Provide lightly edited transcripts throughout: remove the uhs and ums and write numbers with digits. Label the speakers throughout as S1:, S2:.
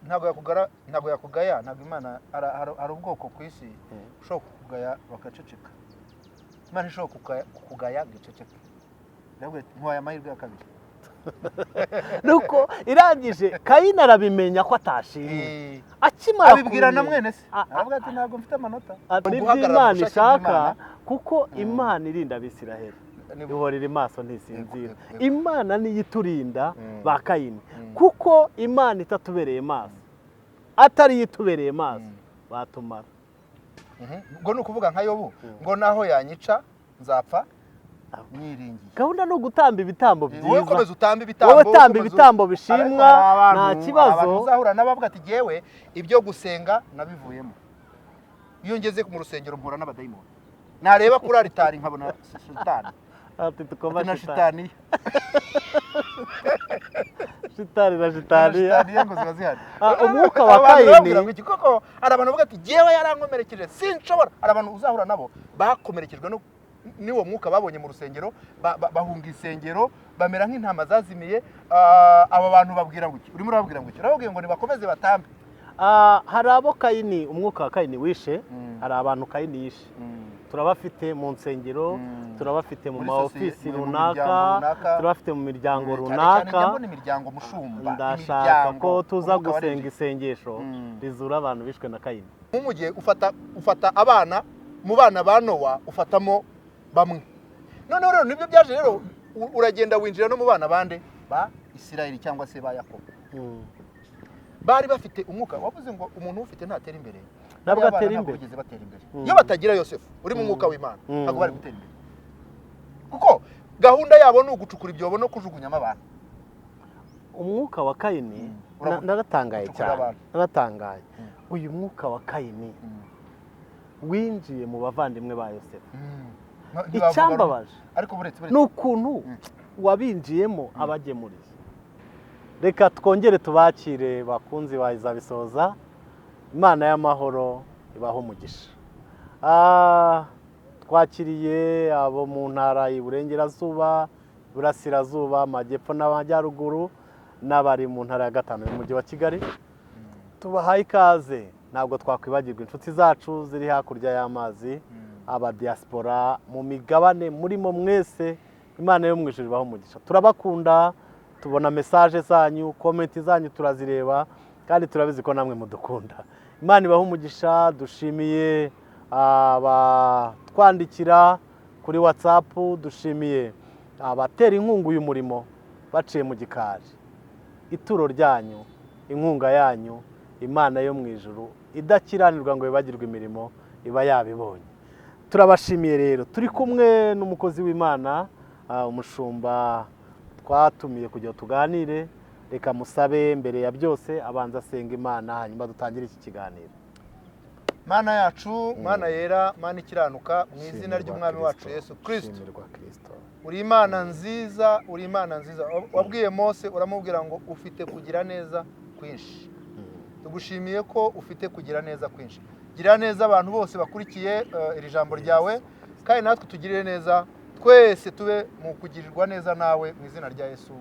S1: Ntabwo yakugara, ntabwo yakugaya, ntabwo Imana hari ubwoko ku isi ushobora kukugaya bakaceceka. Imana ishobora kukugaya ngo iceceke. Iravuga iti: "Nkuhaye amahirwe ya kabiri."
S2: Nuko irangije, Kayini arabimenya ko atashimwe. Akimara
S1: Abibwira na
S2: kubimenya,
S1: mwene se, aravuga ati: "Ntabwo mfite amanota."
S2: Muri
S1: Guhagarara
S2: ibyo
S1: mu
S2: Imana
S1: bushake
S2: ishaka,
S1: bw'Imana.
S2: kuko Imana irinda Abisiraheli, ihora iri maso, ntisinzira.
S1: Yego, yego.
S2: Imana niyo iturinda ba Kayini, kuko Imana itatubereye maso, atari yo itubereye maso, batumara.
S1: Ubwo ni ukuvuga nka Yobu ngo: "Naho yanyica nzapfa mwiringiye."
S2: Gahunda ni ugutamba ibitambo
S1: Wowe
S2: byiza.
S1: komeza utambe ibitambo.
S2: Wowe tamba
S1: komeza
S2: ibitambo bishimwa,
S1: Ariko hari
S2: nta kibazo.
S1: abantu uzahura n'abavuga ati: "Jyewe ibyo gusenga nabivuyemo. Iyo ngeze mu rusengero mpura n'abadayimoni, nareba kuri aritari nkabona shitani."
S2: Ati tukoma
S1: Ati na
S2: shitani.
S1: Shitani.
S2: Shitani na
S1: Na
S2: shitaniya.
S1: shitaniya ngo ziba zihari.
S2: Ah, umwuka wa
S1: Abantu
S2: Kayini.
S1: babwira ngo iki koko? Hari abantu bavuga ati: "Jyewe yarankomerekeje, sinshobora." Hari abantu uzahura nabo bakomerekejwe no n'uwo mwuka babonye mu rusengero, bahunga insengero, bamera nk'intama zazimiye. Aba bantu babwira ngo iki? Urimo urababwira ngo iki? Urababwira ngo nibakomeze batambe?
S2: Ah, hari abo Kayini, umwuka wa Kayini wishe. Hari abantu Kayini yishe, turabafite mu nsengero, turabafite mu
S1: Muri
S2: ma ofisi
S1: mu
S2: runaka,
S1: miryango runaka.
S2: Turabafite mu miryango
S1: Cyane cyane
S2: runaka.
S1: njya mbona imiryango, mushumba.
S2: Ndashaka
S1: Imiryango,
S2: ko tuza
S1: umwuka
S2: gusenga
S1: warinjiye.
S2: isengesho rizura abantu bishwe na Kayini.
S1: Nko mu gihe ufata abana, mu bana ba Nowa ufatamo bamwe. Noneho rero nibyo byaje rero, uragenda winjira no mu bana bande? Ba Isirayeli cyangwa se ba Yakobo. Bari bafite umwuka wavuze ngo umuntu ufite ntatera imbere.
S2: Ntabwo
S1: Bariya bana
S2: atera
S1: ntabwo
S2: imbere.
S1: bigeze batera imbere. Iyo batagira Yosefu uri mu mwuka w'Imana, ntabwo bari gutera imbere, kuko gahunda yabo ni ugucukura ibyobo no kujugunyamo abantu.
S2: Umwuka wa Kayini, naratangaye
S1: Gucukura
S2: cyane.
S1: abantu.
S2: Naratangaye. Uyu mwuka wa Kayini winjiye mu bavandimwe ba Yosefu.
S1: Ntibavuga
S2: Icyambabaje
S1: rumwe. Ariko buretse buretse
S2: ni ukuntu wabinjiyemo abagemuriye. Reka twongere tubakire, bakunzi ba Izabisoza. Imana y'amahoro ibaho umugisha. Twakiriye abo mu ntara y'Iburengerazuba, Iburasirazuba, Amajyepfo n'Amajyaruguru, n'abari mu ntara ya gatanu y'Umujyi wa Kigali. Tubahaye ikaze. Ntabwo twakwibagirwa inshuti zacu ziri hakurya y'amazi, aba diaspora mu migabane murimo mwese. Imana yo mu ijuru ibahe umugisha. Turabakunda, tubona message zanyu, comment zanyu turazireba, kandi turabizi ko namwe mudukunda. Imana ibahe umugisha. Dushimiye abatwandikira kuri WhatsApp, dushimiye abatera inkunga uyu murimo baciye mu gikari. Ituro ryanyu, inkunga yanyu, Imana yo mu ijuru idakiranirwa ngo yibagirwe imirimo iba yabibonye. Turabashimiye rero. Turi kumwe n'umukozi w'Imana, umushumba twatumiye kugira ngo tuganire. Reka musabe mbere ya byose abanza asenga Imana, hanyuma dutangire iki kiganiro.
S1: Mana yacu, Mana yera, Mana ikiranuka, mu izina
S2: Shimirwa
S1: ry'Umwami wacu
S2: Kristo.
S1: Yesu Kirisito.
S2: Shimirwa Kristo.
S1: Uri Imana nziza, uri Imana nziza. Wabwiye Mose, uramubwira ngo ufite kugira neza kwinshi. Tugushimiye ko ufite kugira neza kwinshi. Gira neza abantu bose bakurikiye iri jambo ryawe, kandi natwe tugirire neza, twese tube mu kugirirwa neza nawe, mu izina rya Yesu,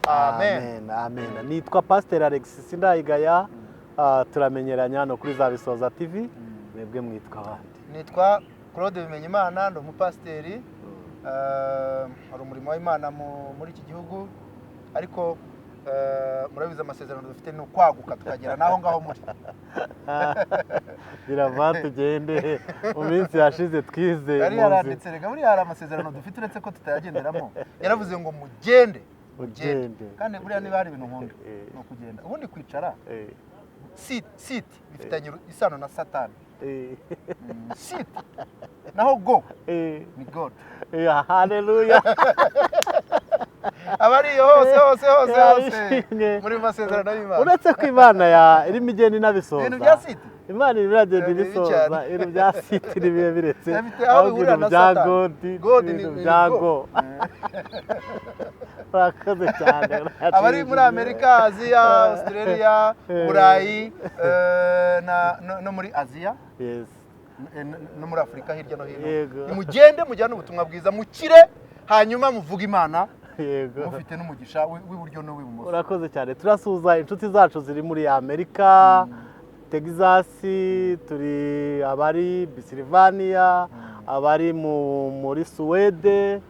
S1: amen.
S2: Amen, amen. Nitwa Pasiteri Alex Sindayigaya. Turamenyeranye hano kuri za Bisoza TV. Mwebwe mwitwa abandi?
S1: Nitwa Claude Bimenyimana, ndi umupasiteri. Hari umurimo w'Imana muri iki gihugu, ariko murabizi, amasezerano dufite ni ukwaguka tukagera n'aho ngaho muri.
S2: Birava tugende. Mu minsi yashize twize
S1: Yari
S2: mu nzira.
S1: yaranditse rega, buriya hari amasezerano dufite uretse ko tutayagenderamo. Yaravuze ngo mugende, mugende.
S2: Mugende.
S1: Kandi buriya niba hari ibintu nkunda ni ukugenda. Ubundi kwicara, sit, sit bifitanye isano na Satani. Sit, naho go ni God.
S2: Haleluya.
S1: Abari iyo hose hose hose hose
S2: Yarishimye.
S1: muri masezerano y'Imana.
S2: Uretse ko Imana ya irimo igenda inabisoza.
S1: Ibintu bya sit.
S2: Imana irimo iragenda
S1: Ni bibi
S2: ibisoza.
S1: cyane.
S2: Ibintu bya sit n'ibihe biretse,
S1: Bifite aho
S2: ahubwo
S1: bihurira
S2: ibintu
S1: na
S2: bya
S1: Satani.
S2: God,
S1: God
S2: ibintu
S1: ni
S2: bya
S1: go.
S2: go. Urakoze cyane.
S1: Abari muri Amerika, Aziya, Australia, Burayi, no muri Aziya, no muri Afurika, hirya no hino,
S2: Yego.
S1: nimugende mujyane ubutumwa bwiza, mukire, hanyuma muvuge Imana.
S2: Yego.
S1: Mufite n'umugisha w'iburyo n'uw'ibumoso.
S2: Urakoze cyane. Turasuhuza inshuti zacu ziri muri Amerika, Texas, turi abari Pennsylvania, abari muri Suwede.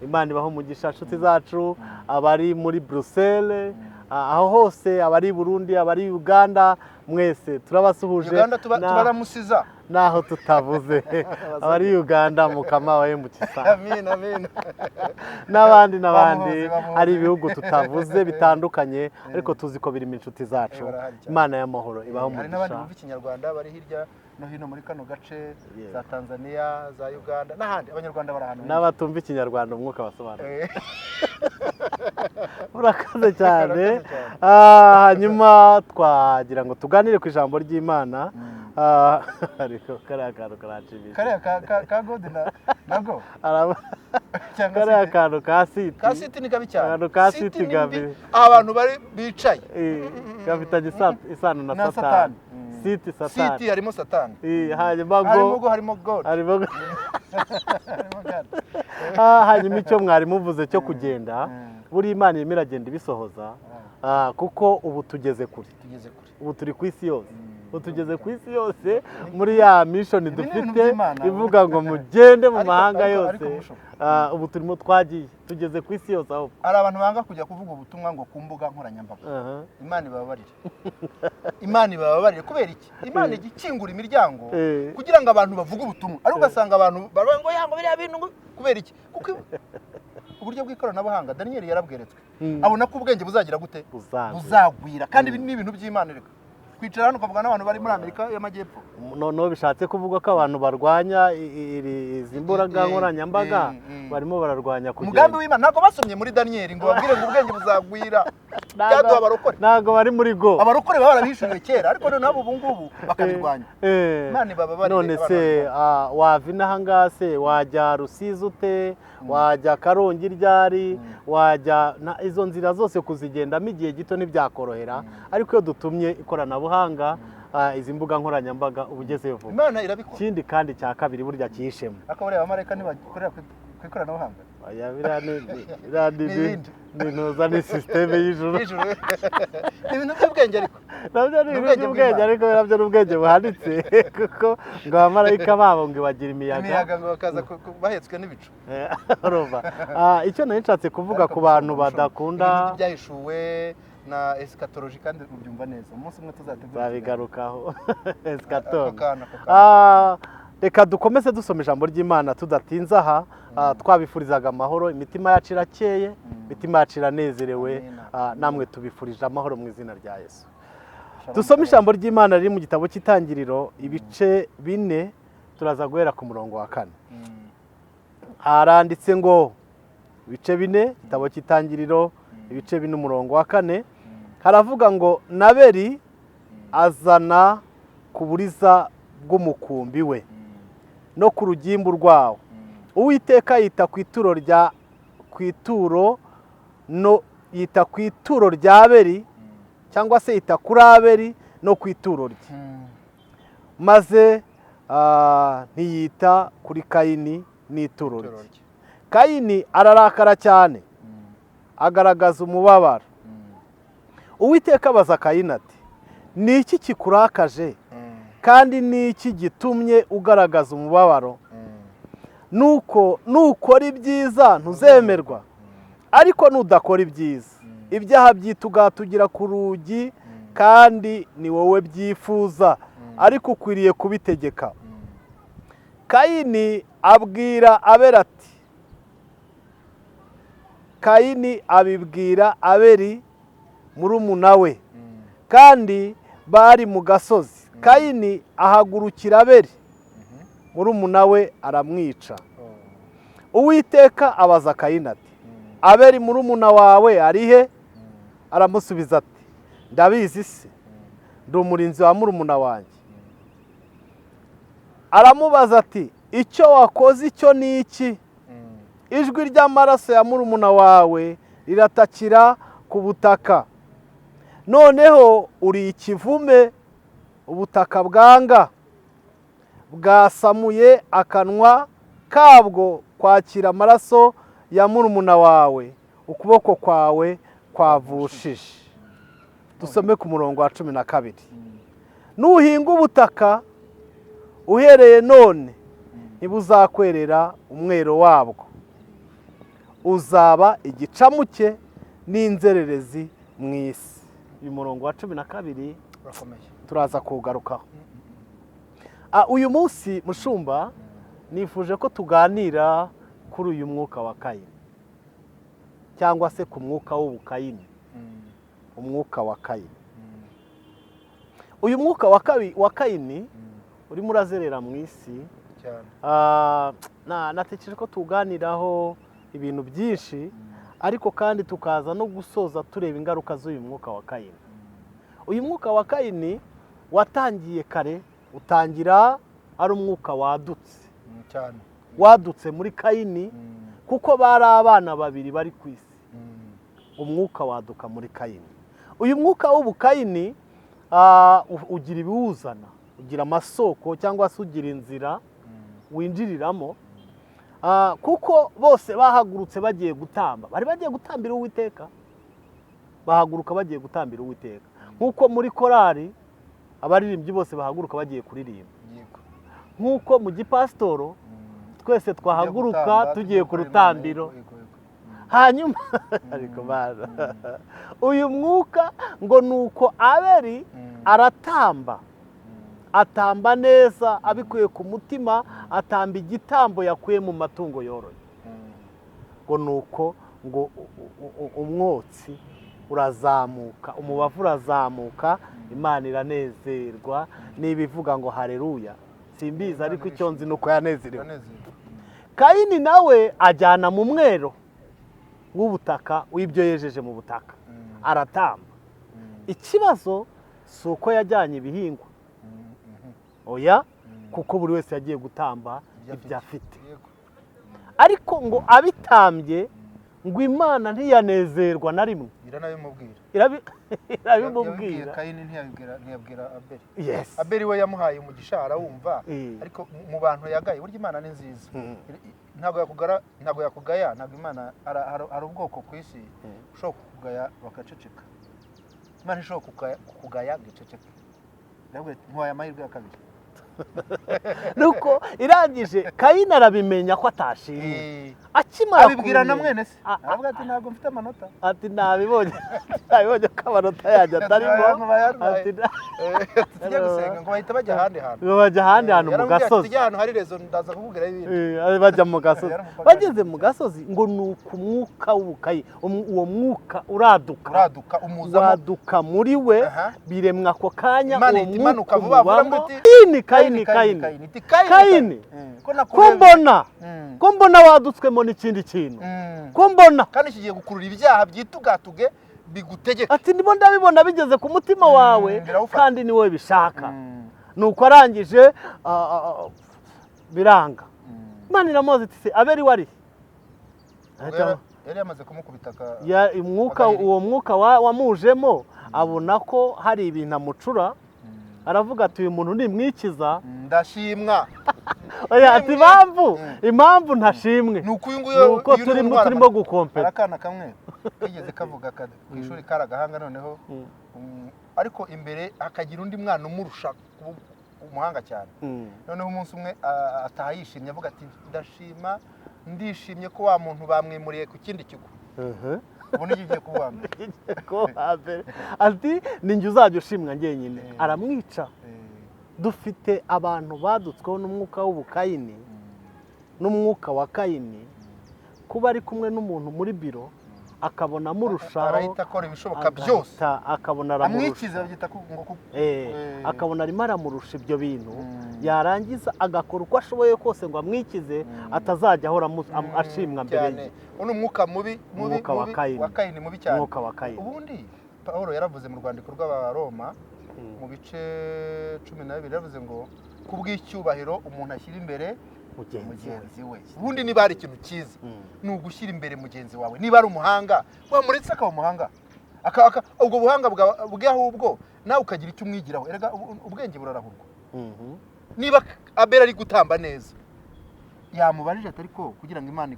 S2: Imana ibaho umugisha inshuti zacu abari muri Bruxelles, aho hose, abari i Burundi, abari Uganda, mwese turabasuhuje.
S1: Uganda tubaramusiza.
S2: Naho tutavuze abari Uganda, mukama wa mukisa.
S1: Amin, amin.
S2: N'abandi n'abandi.
S1: Bamuhoze, bamuhoze.
S2: Hari ibihugu tutavuze bitandukanye, ariko tuzi ko birimo inshuti zacu.
S1: Barahari cyane.
S2: Imana y'amahoro ibaho
S1: Hari n'abandi
S2: umugisha.
S1: bumva Ikinyarwanda bari hirya no hino muri kano gace, za Tanzania, za Uganda n'ahandi. Abanyarwanda bari ahantu henshi.
S2: N'abatumva Ikinyarwanda, umwuka basobanura. Urakoze cyane.
S1: Urakoze cyane.
S2: Hanyuma twagira ngo tuganire ku ijambo ry'Imana. Ariko kariya kantu karanshimisha.
S1: Kariya ka God na go cyangwa
S2: Kariya
S1: siti.
S2: kantu ka siti.
S1: Ka siti ni kabi cyane.
S2: Akantu ka
S1: Siti
S2: siti
S1: ni mbi.
S2: gabi.
S1: Abantu bari bicaye
S2: Gafitanye isano na
S1: na
S2: Satani.
S1: Satani.
S2: Siti, Satani.
S1: Siti harimo Satani.
S2: Hanyuma
S1: Harimo
S2: go
S1: go, harimo God.
S2: Harimo go.
S1: Harimo God.
S2: Hanyuma icyo mwari muvuze cyo kugenda, buriya Imana irimo iragenda ibisohoza, kuko ubu tugeze kure.
S1: Tugeze kure.
S2: Ubu turi ku isi yose, ubu tugeze ku isi yose muri ya mission
S1: Ibi ni ibintu
S2: dufite
S1: by'Imana.
S2: ivuga ngo mugende mu mahanga yose.
S1: Ariko musho.
S2: Ubu turimo twagiye, tugeze ku isi yose aho.
S1: Hari abantu banga kujya kuvuga ubutumwa ngo ku mbuga nkoranyambaga. Imana ibababarire, Imana ibababarire. Kubera iki? Imana ijya ikingura imiryango kugira ngo abantu bavuge ubutumwa, ariko ugasanga abantu baravuga ngo yango biriya bintu ngo kubera iki? Kuko uburyo bw'ikoranabuhanga Daniel yarabweretswe, abona ko ubwenge buzagira gute?
S2: Buzagwira.
S1: Buzagwira. Kandi ibi ni ibintu by'Imana. Reka kwicara hano ukavuga n'abantu bari muri Amerika y'Amajyepfo.
S2: Noneho bishatse kuvuga ko abantu barwanya izi mbuga nkoranyambaga barimo bararwanya
S1: umugambi
S2: kugenda
S1: w'Imana. Ntabwo basomye muri Daniel ngo babwire ngo ubwenge buzagwira, byaduha abarokore.
S2: Ntabwo bari muri go.
S1: Abarokore baba barabihishuriwe kera, ariko noneho ubu ngubu bakabirwanya. Imana ibababarire.
S2: None
S1: Abantu
S2: se
S1: babirwanya.
S2: Wava inaha ngaha se wajya Rusizi ute? Wajya Karongi ryari? Wajya izo nzira zose kuzigendamo igihe gito ntibyakorohera, ariko iyo dutumye ikoranabuhanga, izi mbuga nkoranyambaga, uba ugezeyo vuba.
S1: Imana irabikora.
S2: Ikindi kandi cya kabiri burya cyihishemo.
S1: Ariko buriya abamarayika ntibakorera ku ikoranabuhanga.
S2: Oya, biriya biriya
S1: Ni ibindi.
S2: Ni ntuza, ni système y'ijuru.
S1: Y'ijuru. Ni ibintu by'ubwenge ariko.
S2: Nabyo ni
S1: Ni
S2: ibintu
S1: ubwenge
S2: by'ubwenge.
S1: bw'Imana.
S2: Ariko nabyo ni ubwenge buhanitse, kuko ngo abamarayika babo ngo bagira imiyaga.
S1: Imiyaga, ngo bakaza bahetswe n'ibicu.
S2: Urumva, icyo nari nshatse kuvuga
S1: Ariko
S2: ku bantu
S1: mushobora-
S2: badakunda
S1: ibintu byahishuwe na eschatology, kandi ubyumva neza, umunsi umwe tuzategura.
S2: Babigarukaho.
S1: Ako
S2: Eschaton.
S1: kantu, ako kantu.
S2: Reka dukomeze dusoma ijambo ry'Imana tudatinze aha. Twabifurizaga amahoro, imitima yacu irakeye, imitima yacu iranezerewe.
S1: Amina.
S2: Namwe tubifurije amahoro mu izina rya Yesu.
S1: Shalom,
S2: Dusome
S1: shalom.
S2: ijambo ry'Imana riri mu gitabo cy'Itangiriro, ibice 4, turaza guhera ku murongo wa 4. Haranditse ngo, ibice 4, igitabo cy'Itangiriro, ibice 4, umurongo wa 4, haravuga ngo: "N'Abeli azana ku buriza bw'umukumbi we no ku rugimbu rwawo. Uwiteka yita ku ituro rya ku ituro no yita ku ituro rya Abeli, cyangwa se yita kuri Abeli no ku ituro rye, maze ntiyita kuri Kayini n'ituro
S1: Ituro
S2: rye.
S1: Rye.
S2: Kayini ararakara cyane, agaragaza umubabaro. Uwiteka abaza Kayini ati: 'Ni iki kikurakaje, kandi ni iki gitumye ugaragaza umubabaro? Nuko nukora ibyiza ntuzemerwa, ariko nudakora ibyiza, ibyaha byitugatugira ku rugi, kandi ni wowe byifuza, ariko ukwiriye kubitegeka.' Kayini abwira Abeli ati, Kayini abibwira Abeli murumuna we, kandi bari mu gasozi. Kayini ahagurukira Abeli murumuna we, aramwica. Uwiteka abaza Kayini ati: 'Abeli murumuna wawe ari he?' Aramusubiza ati: 'Ndabizi se? Ndi umurinzi wa murumuna wanjye?' Aramubaza ati: 'Icyo wakoze icyo ni iki? Ijwi ry'amaraso ya murumuna wawe riratakira ku butaka. Noneho uri ikivume, ubutaka bwanga bwasamuye akanwa kabwo kwakira amaraso ya murumuna wawe." Ukuboko kwawe kwavushije. Dusome ku murongo wa 12. Nuhinga ubutaka uhereye none, ntibuzakwerera umwero wabwo, uzaba igicamuke n'inzererezi mu isi. Uyu murongo wa 12
S1: Urakomeye.
S2: turaza kuwugarukaho. Uyu munsi, mushumba, nifuje ko tuganira kuri uyu mwuka wa Kayini, cyangwa se ku mwuka w'ubukayini, umwuka wa Kayini. Uyu mwuka wa Kayini urimo urazerera mu isi.
S1: Cyane.
S2: Natekereje ko tuganiraho ibintu byinshi, ariko kandi tukaza no gusoza tureba ingaruka z'uyu mwuka wa Kayini. Uyu mwuka wa Kayini watangiye kare, utangira ari umwuka wadutse,
S1: Cyane.
S2: wadutse muri Kayini, kuko bari abana babiri bari ku isi. Umwuka waduka muri Kayini. Uyu mwuka w'ubukayini ugira ibiwuzana, ugira amasoko cyangwa se ugira inzira winjiriramo, kuko bose bahagurutse bagiye gutamba, bari bagiye gutambira Uwiteka, bahaguruka bagiye gutambira Uwiteka, nk'uko muri korari abaririmbyi bose bahaguruka bagiye kuririmba, nk'uko mu gipasitoro twese twahaguruka
S1: gutamba,
S2: tugiye ku
S1: gukorera Imana,
S2: rutambiro.
S1: Yego, yego, yego.
S2: Hanyuma ariko baza uyu mwuka ngo ni uko Abeli aratamba, atamba neza abikuye ku mutima, atamba igitambo yakuye mu matungo yoroye. Ngo ni uko ngo umwotsi urazamuka, umubavu urazamuka, Imana iranezerwa. Niba ivuga ngo hareruya simbizi, ariko icyo nzi ni uko yanezerewe.
S1: Uranezerewe.
S2: Kayini nawe ajyana mu mwero w'ubutaka w'ibyo yejeje mu butaka, aratamba. Ikibazo si uko yajyanye ibihingwa, oya, kuko buri wese yagiye gutamba ibyo afite.
S1: Yego.
S2: Ariko ngo abitambye, ngo Imana ntiyanezerwa na rimwe.
S1: Iranabimubwira. Yabibwiye
S2: Irabimubwira.
S1: Kayini, ntiyabwira Abeli.
S2: Yes.
S1: Abeli we yamuhaye umugisha arawumva, ariko mu bantu yagaye, burya Imana ni nziza. Ntabwo yakugaya, ntabwo Imana hari ubwoko ku isi ushobora kukugaya bakaceceka. Imana ishobora kukugaya ngo iceceke. Iravuga iti, nkuhaye amahirwe ya kabiri.
S2: Nuko irangije, Kayini arabimenya ko atashimwe. Akimara
S1: Abibwira na
S2: kubimenya,
S1: mwene se, aravuga ati ntabwo mfite amanota.
S2: Ati nabibonye ko amanota yanjye atarimo. Ati
S1: Tujye gusenga, ngo bahita bajya ahandi hantu.
S2: Ngo bajya ahandi hantu mu
S1: Yaramubwiye ati,
S2: gasozi.
S1: Tujye ahantu hari rezo, ndaza kukubwira ibindi.
S2: Bajya mu gasozi.
S1: Yaramupaganye.
S2: Bageze mu gasozi, ngo ni uku mwuka w'ubukayi, uwo mwuka uraduka.
S1: Uraduka umuzamo.
S2: Waduka muri we. Biremwa ako kanya.
S1: Imana
S2: Uwo
S1: ihita
S2: mwuka
S1: imanuka vuba vuba ngo
S2: umubamo.
S1: iti,
S2: Kayini, Kayini, Kayini,
S1: iti Kayini,
S2: Kayini.
S1: Ko
S2: Ko
S1: nakurebye.
S2: mbona, ko mbona wadutswemo n'ikindi kintu, ko mbona
S1: Kandi kigiye gukurura ibyaha byitugatuge bigutegeka.
S2: Ati ndimo ndabibona bigeze ku mutima wawe,
S1: Birawufata.
S2: kandi ni wowe bishaka. Nuko arangije, biranga. Imana iramubaza iti se Abeli wari
S1: Ubwo yari yamaze kumukubita
S2: Umwuka,
S1: agahiri.
S2: uwo mwuka wamujemo, abona ko hari ibintu amucura, aravuga ati uyu muntu nimwikiza
S1: Ndashimwa.
S2: Oya, ati impamvu ntashimwe
S1: Ni uko uyu
S2: ni
S1: nguyu
S2: uko
S1: uyu ni
S2: turimo
S1: indwara
S2: turimo
S1: amanota.
S2: gukompeta.
S1: Hari akana kamwe kigeze kavuga ku ishuri, kari agahanga noneho, ariko imbere hakagira undi mwana umurusha kuba umuhanga cyane. Noneho umunsi umwe ataha yishimye, avuga ati ndashima, ndishimye ko wa muntu bamwimuriye ku kindi kigo, ubu nibyo ugiye kuba uwa mbere.
S2: Ko hambere ati ni njye uzajya ushimwa njyenyine. Aramwica. Dufite abantu badutsweho n'umwuka w'ubukayini, n'umwuka wa Kayini, kuba ari kumwe n'umuntu muri biro akabona amurushaho,
S1: Arahita akora ibishoboka byose
S2: agahita akabona
S1: amwikiza,
S2: aramurusha.
S1: Babyita ngo
S2: Akabona arimo aramurusha ibyo bintu, yarangiza agakora uko ashoboye kose ngo amwikize, atazajya ahora ashimwa mbere
S1: Cyane.
S2: ye.
S1: Uno ni umwuka mubi mubi
S2: Umwuka wa
S1: mubi
S2: Kayini.
S1: wa Kayini, mubi cyane.
S2: Umwuka wa Kayini.
S1: Ubundi Pawulo yaravuze mu rwandiko rw'Abaroma mu bice 12, yaravuze ngo kubw'icyubahiro umuntu ashyira imbere
S2: mugenzi we.
S1: Mugenzi we. Ubundi niba hari ikintu cyiza, ni ugushyira imbere mugenzi wawe. Niba ari umuhanga, wamuretse akaba umuhanga, ubwo buhanga bwe ahubwo nawe ukagira icyo umwigiraho. Erega ubwenge burarahurwa. Niba Abeli ari gutamba neza, yamubarije ati ariko kugira ngo Imana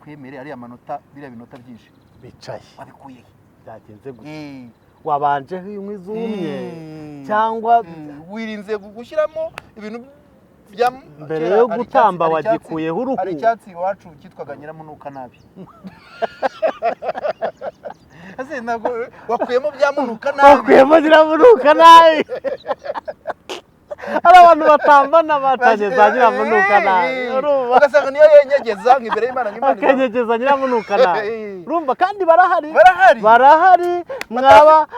S1: ikwemere ariya manota, biriya binota byinshi
S2: Bicaye.
S1: Wabikuye he?
S2: Byagenze gute? Wabanjeho inkwi zumye cyangwa
S1: Wirinze gushyiramo ibintu bya
S2: Mbere
S1: kera
S2: yo
S1: hari
S2: gutamba
S1: icyatsi-
S2: wagikuyeho uruhu.
S1: Hari icyatsi iwacu cyitwaga nyiramunuka nabi. Ese ntabwo wakuyemo bya munuka nabi?
S2: Wakuyemo nyiramunuka nabi. Hari abantu batambana batanye za nyiramunuka nabi, urumva?
S1: Ugasanga niyo yenyegeza nk'imbere y'Imana, nk'Imana
S2: Akenyegeza nyiramunuka nabi, urumva? Kandi barahari.
S1: Barahari.
S2: Barahari. Mwaba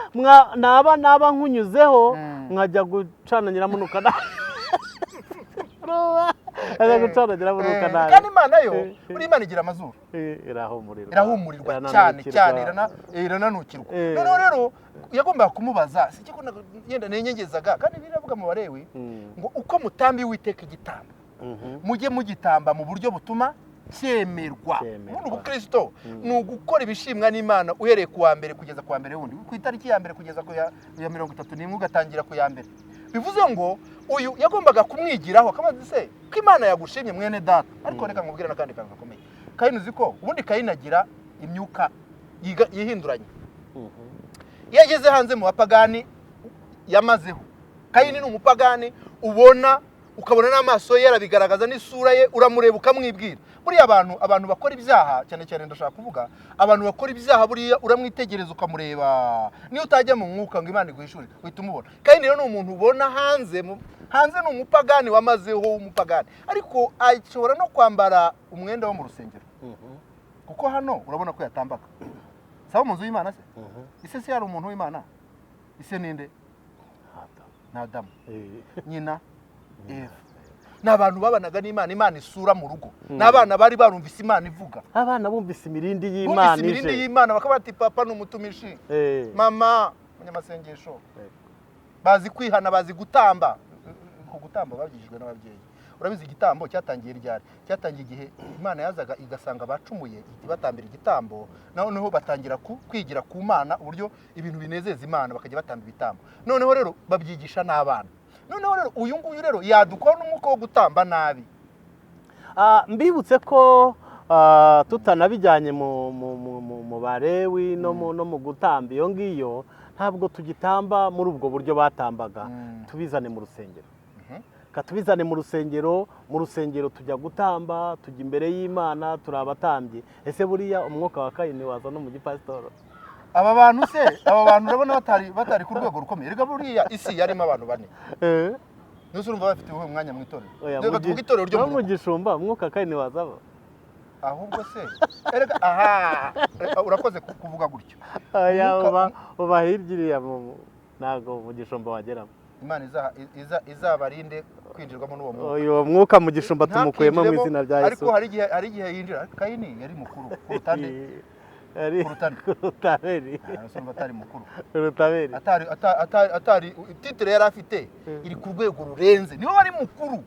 S2: naba nkunyuzeho nkajya gucana nyiramunuka nabi, urumva? Nkajya gucana nyiramunuka nabi.
S1: Kandi Imana yo, buriya Imana igira amazuru.
S2: Irahumurirwa.
S1: Irahumurirwa cyane cyane, irananukirwa. Noneho rero yagombaga kumubaza, si cyo yenda nenyegezaga. Kandi biravuga mu Balewi ngo uko mutambi Uwiteka igitambo, mujye mugitamba mu buryo butuma cyemerwa.
S2: Cyemerwa.
S1: Ubundi ubukristo ni ugukora ibishimwa n'Imana uhereye ku wa mbere kugeza ku wa mbere wundi, ku itariki ya mbere kugeza ku ya 31, ugatangira ku ya mbere. Bivuze ngo uyu yagombaga kumwigiraho, akabaza se ko Imana yagushimye, mwene data. Ariko reka nkubwire n'akandi kantu gakomeye. Kayini, uzi ko ubundi Kayini agira imyuka yihinduranya. Iyo ageze hanze mu bapagani yamazeho, Kayini ni umupagani, ubona ukabona n'amaso ye yarabigaragaza, n'isura ye uramureba ukamwibwira. Buriya abantu bakora ibyaha cyane cyane, ndashaka kuvuga abantu bakora ibyaha, buriya uramwitegereza ukamureba, niyo utajya mu mwuka ngo Imana iguhishure, uhita umubona. Kayini rero ni umuntu ubona hanze, hanze ni umupagani wamazeho w'umupagani, ariko ashobora no kwambara umwenda wo mu rusengero, kuko hano urabona ko yatambaga saba mu nzu y'Imana. Se ise se yari umuntu w'Imana? Ise ninde? Ni Adamu. Nyina Eva. Ni abantu babanaga n'Imana, Imana isura mu rugo. Ni abana bari barumvise Imana ivuga.
S2: Abana bumvise imirindi y'Imana
S1: Bumvise imirindi
S2: ije.
S1: y'Imana, bakaba bati papa ni umutumishi, mama umunyamasengesho, bazi kwihana, bazi gutamba. Ku gutamba babyigishijwe n'ababyeyi. Urabizi igitambo cyatangiye ryari? Cyatangiye igihe Imana yazaga igasanga abacumuye, ihita ibatambira igitambo. Noneho batangira kwigira ku Mana uburyo ibintu binezeza Imana, bakajya batamba ibitambo. Noneho rero babyigisha n'abana. Noneho rero uyu nguyu rero yadukwaho n'umwuka wo gutamba nabi.
S2: Mbibutse ko tutanabijyanye mu Balewi no mu gutamba iyo ngiyo, ntabwo tugitamba muri ubwo buryo batambaga. Tubizane mu rusengero. Katubizane mu rusengero. Mu rusengero tujya gutamba, tujya imbere y'Imana, turi abatambyi. Ese buriya umwuka wa Kayini waza no mu gipasitoro?
S1: Aba bantu se, aba bantu urabona batari ku rwego rukomeye? Rega buriya isi yarimo abantu bane. Nuse urumva bafite uwuhe mwanya mu itorero?
S2: Oya,
S1: Reka tuvuge itorero ryo
S2: no
S1: mu
S2: mu
S1: rugo.
S2: gishumba umwuka wa Kayini wazaba?
S1: Ahubwo se erega aha urakoze kuvuga gutyo.
S2: Oya, uba hirya iriya, ntabwo mu gishumba wageramo.
S1: Imana izabarinde kwinjirwamo n'uwo mwuka.
S2: Uyu mwuka mu gishumba tumukuyemo mu
S1: Ntakinjiremo,
S2: izina rya Yesu.
S1: Ariko hari igihe yinjira. Kayini yari mukuru kuruta nde?
S2: Yari
S1: Kuruta nde?
S2: kuruta Abeli.
S1: Ah, urumva atari mukuru.
S2: Kuruta Abeli.
S1: Atari titire yari afite iri ku rwego rurenze, niwe wari mukuru.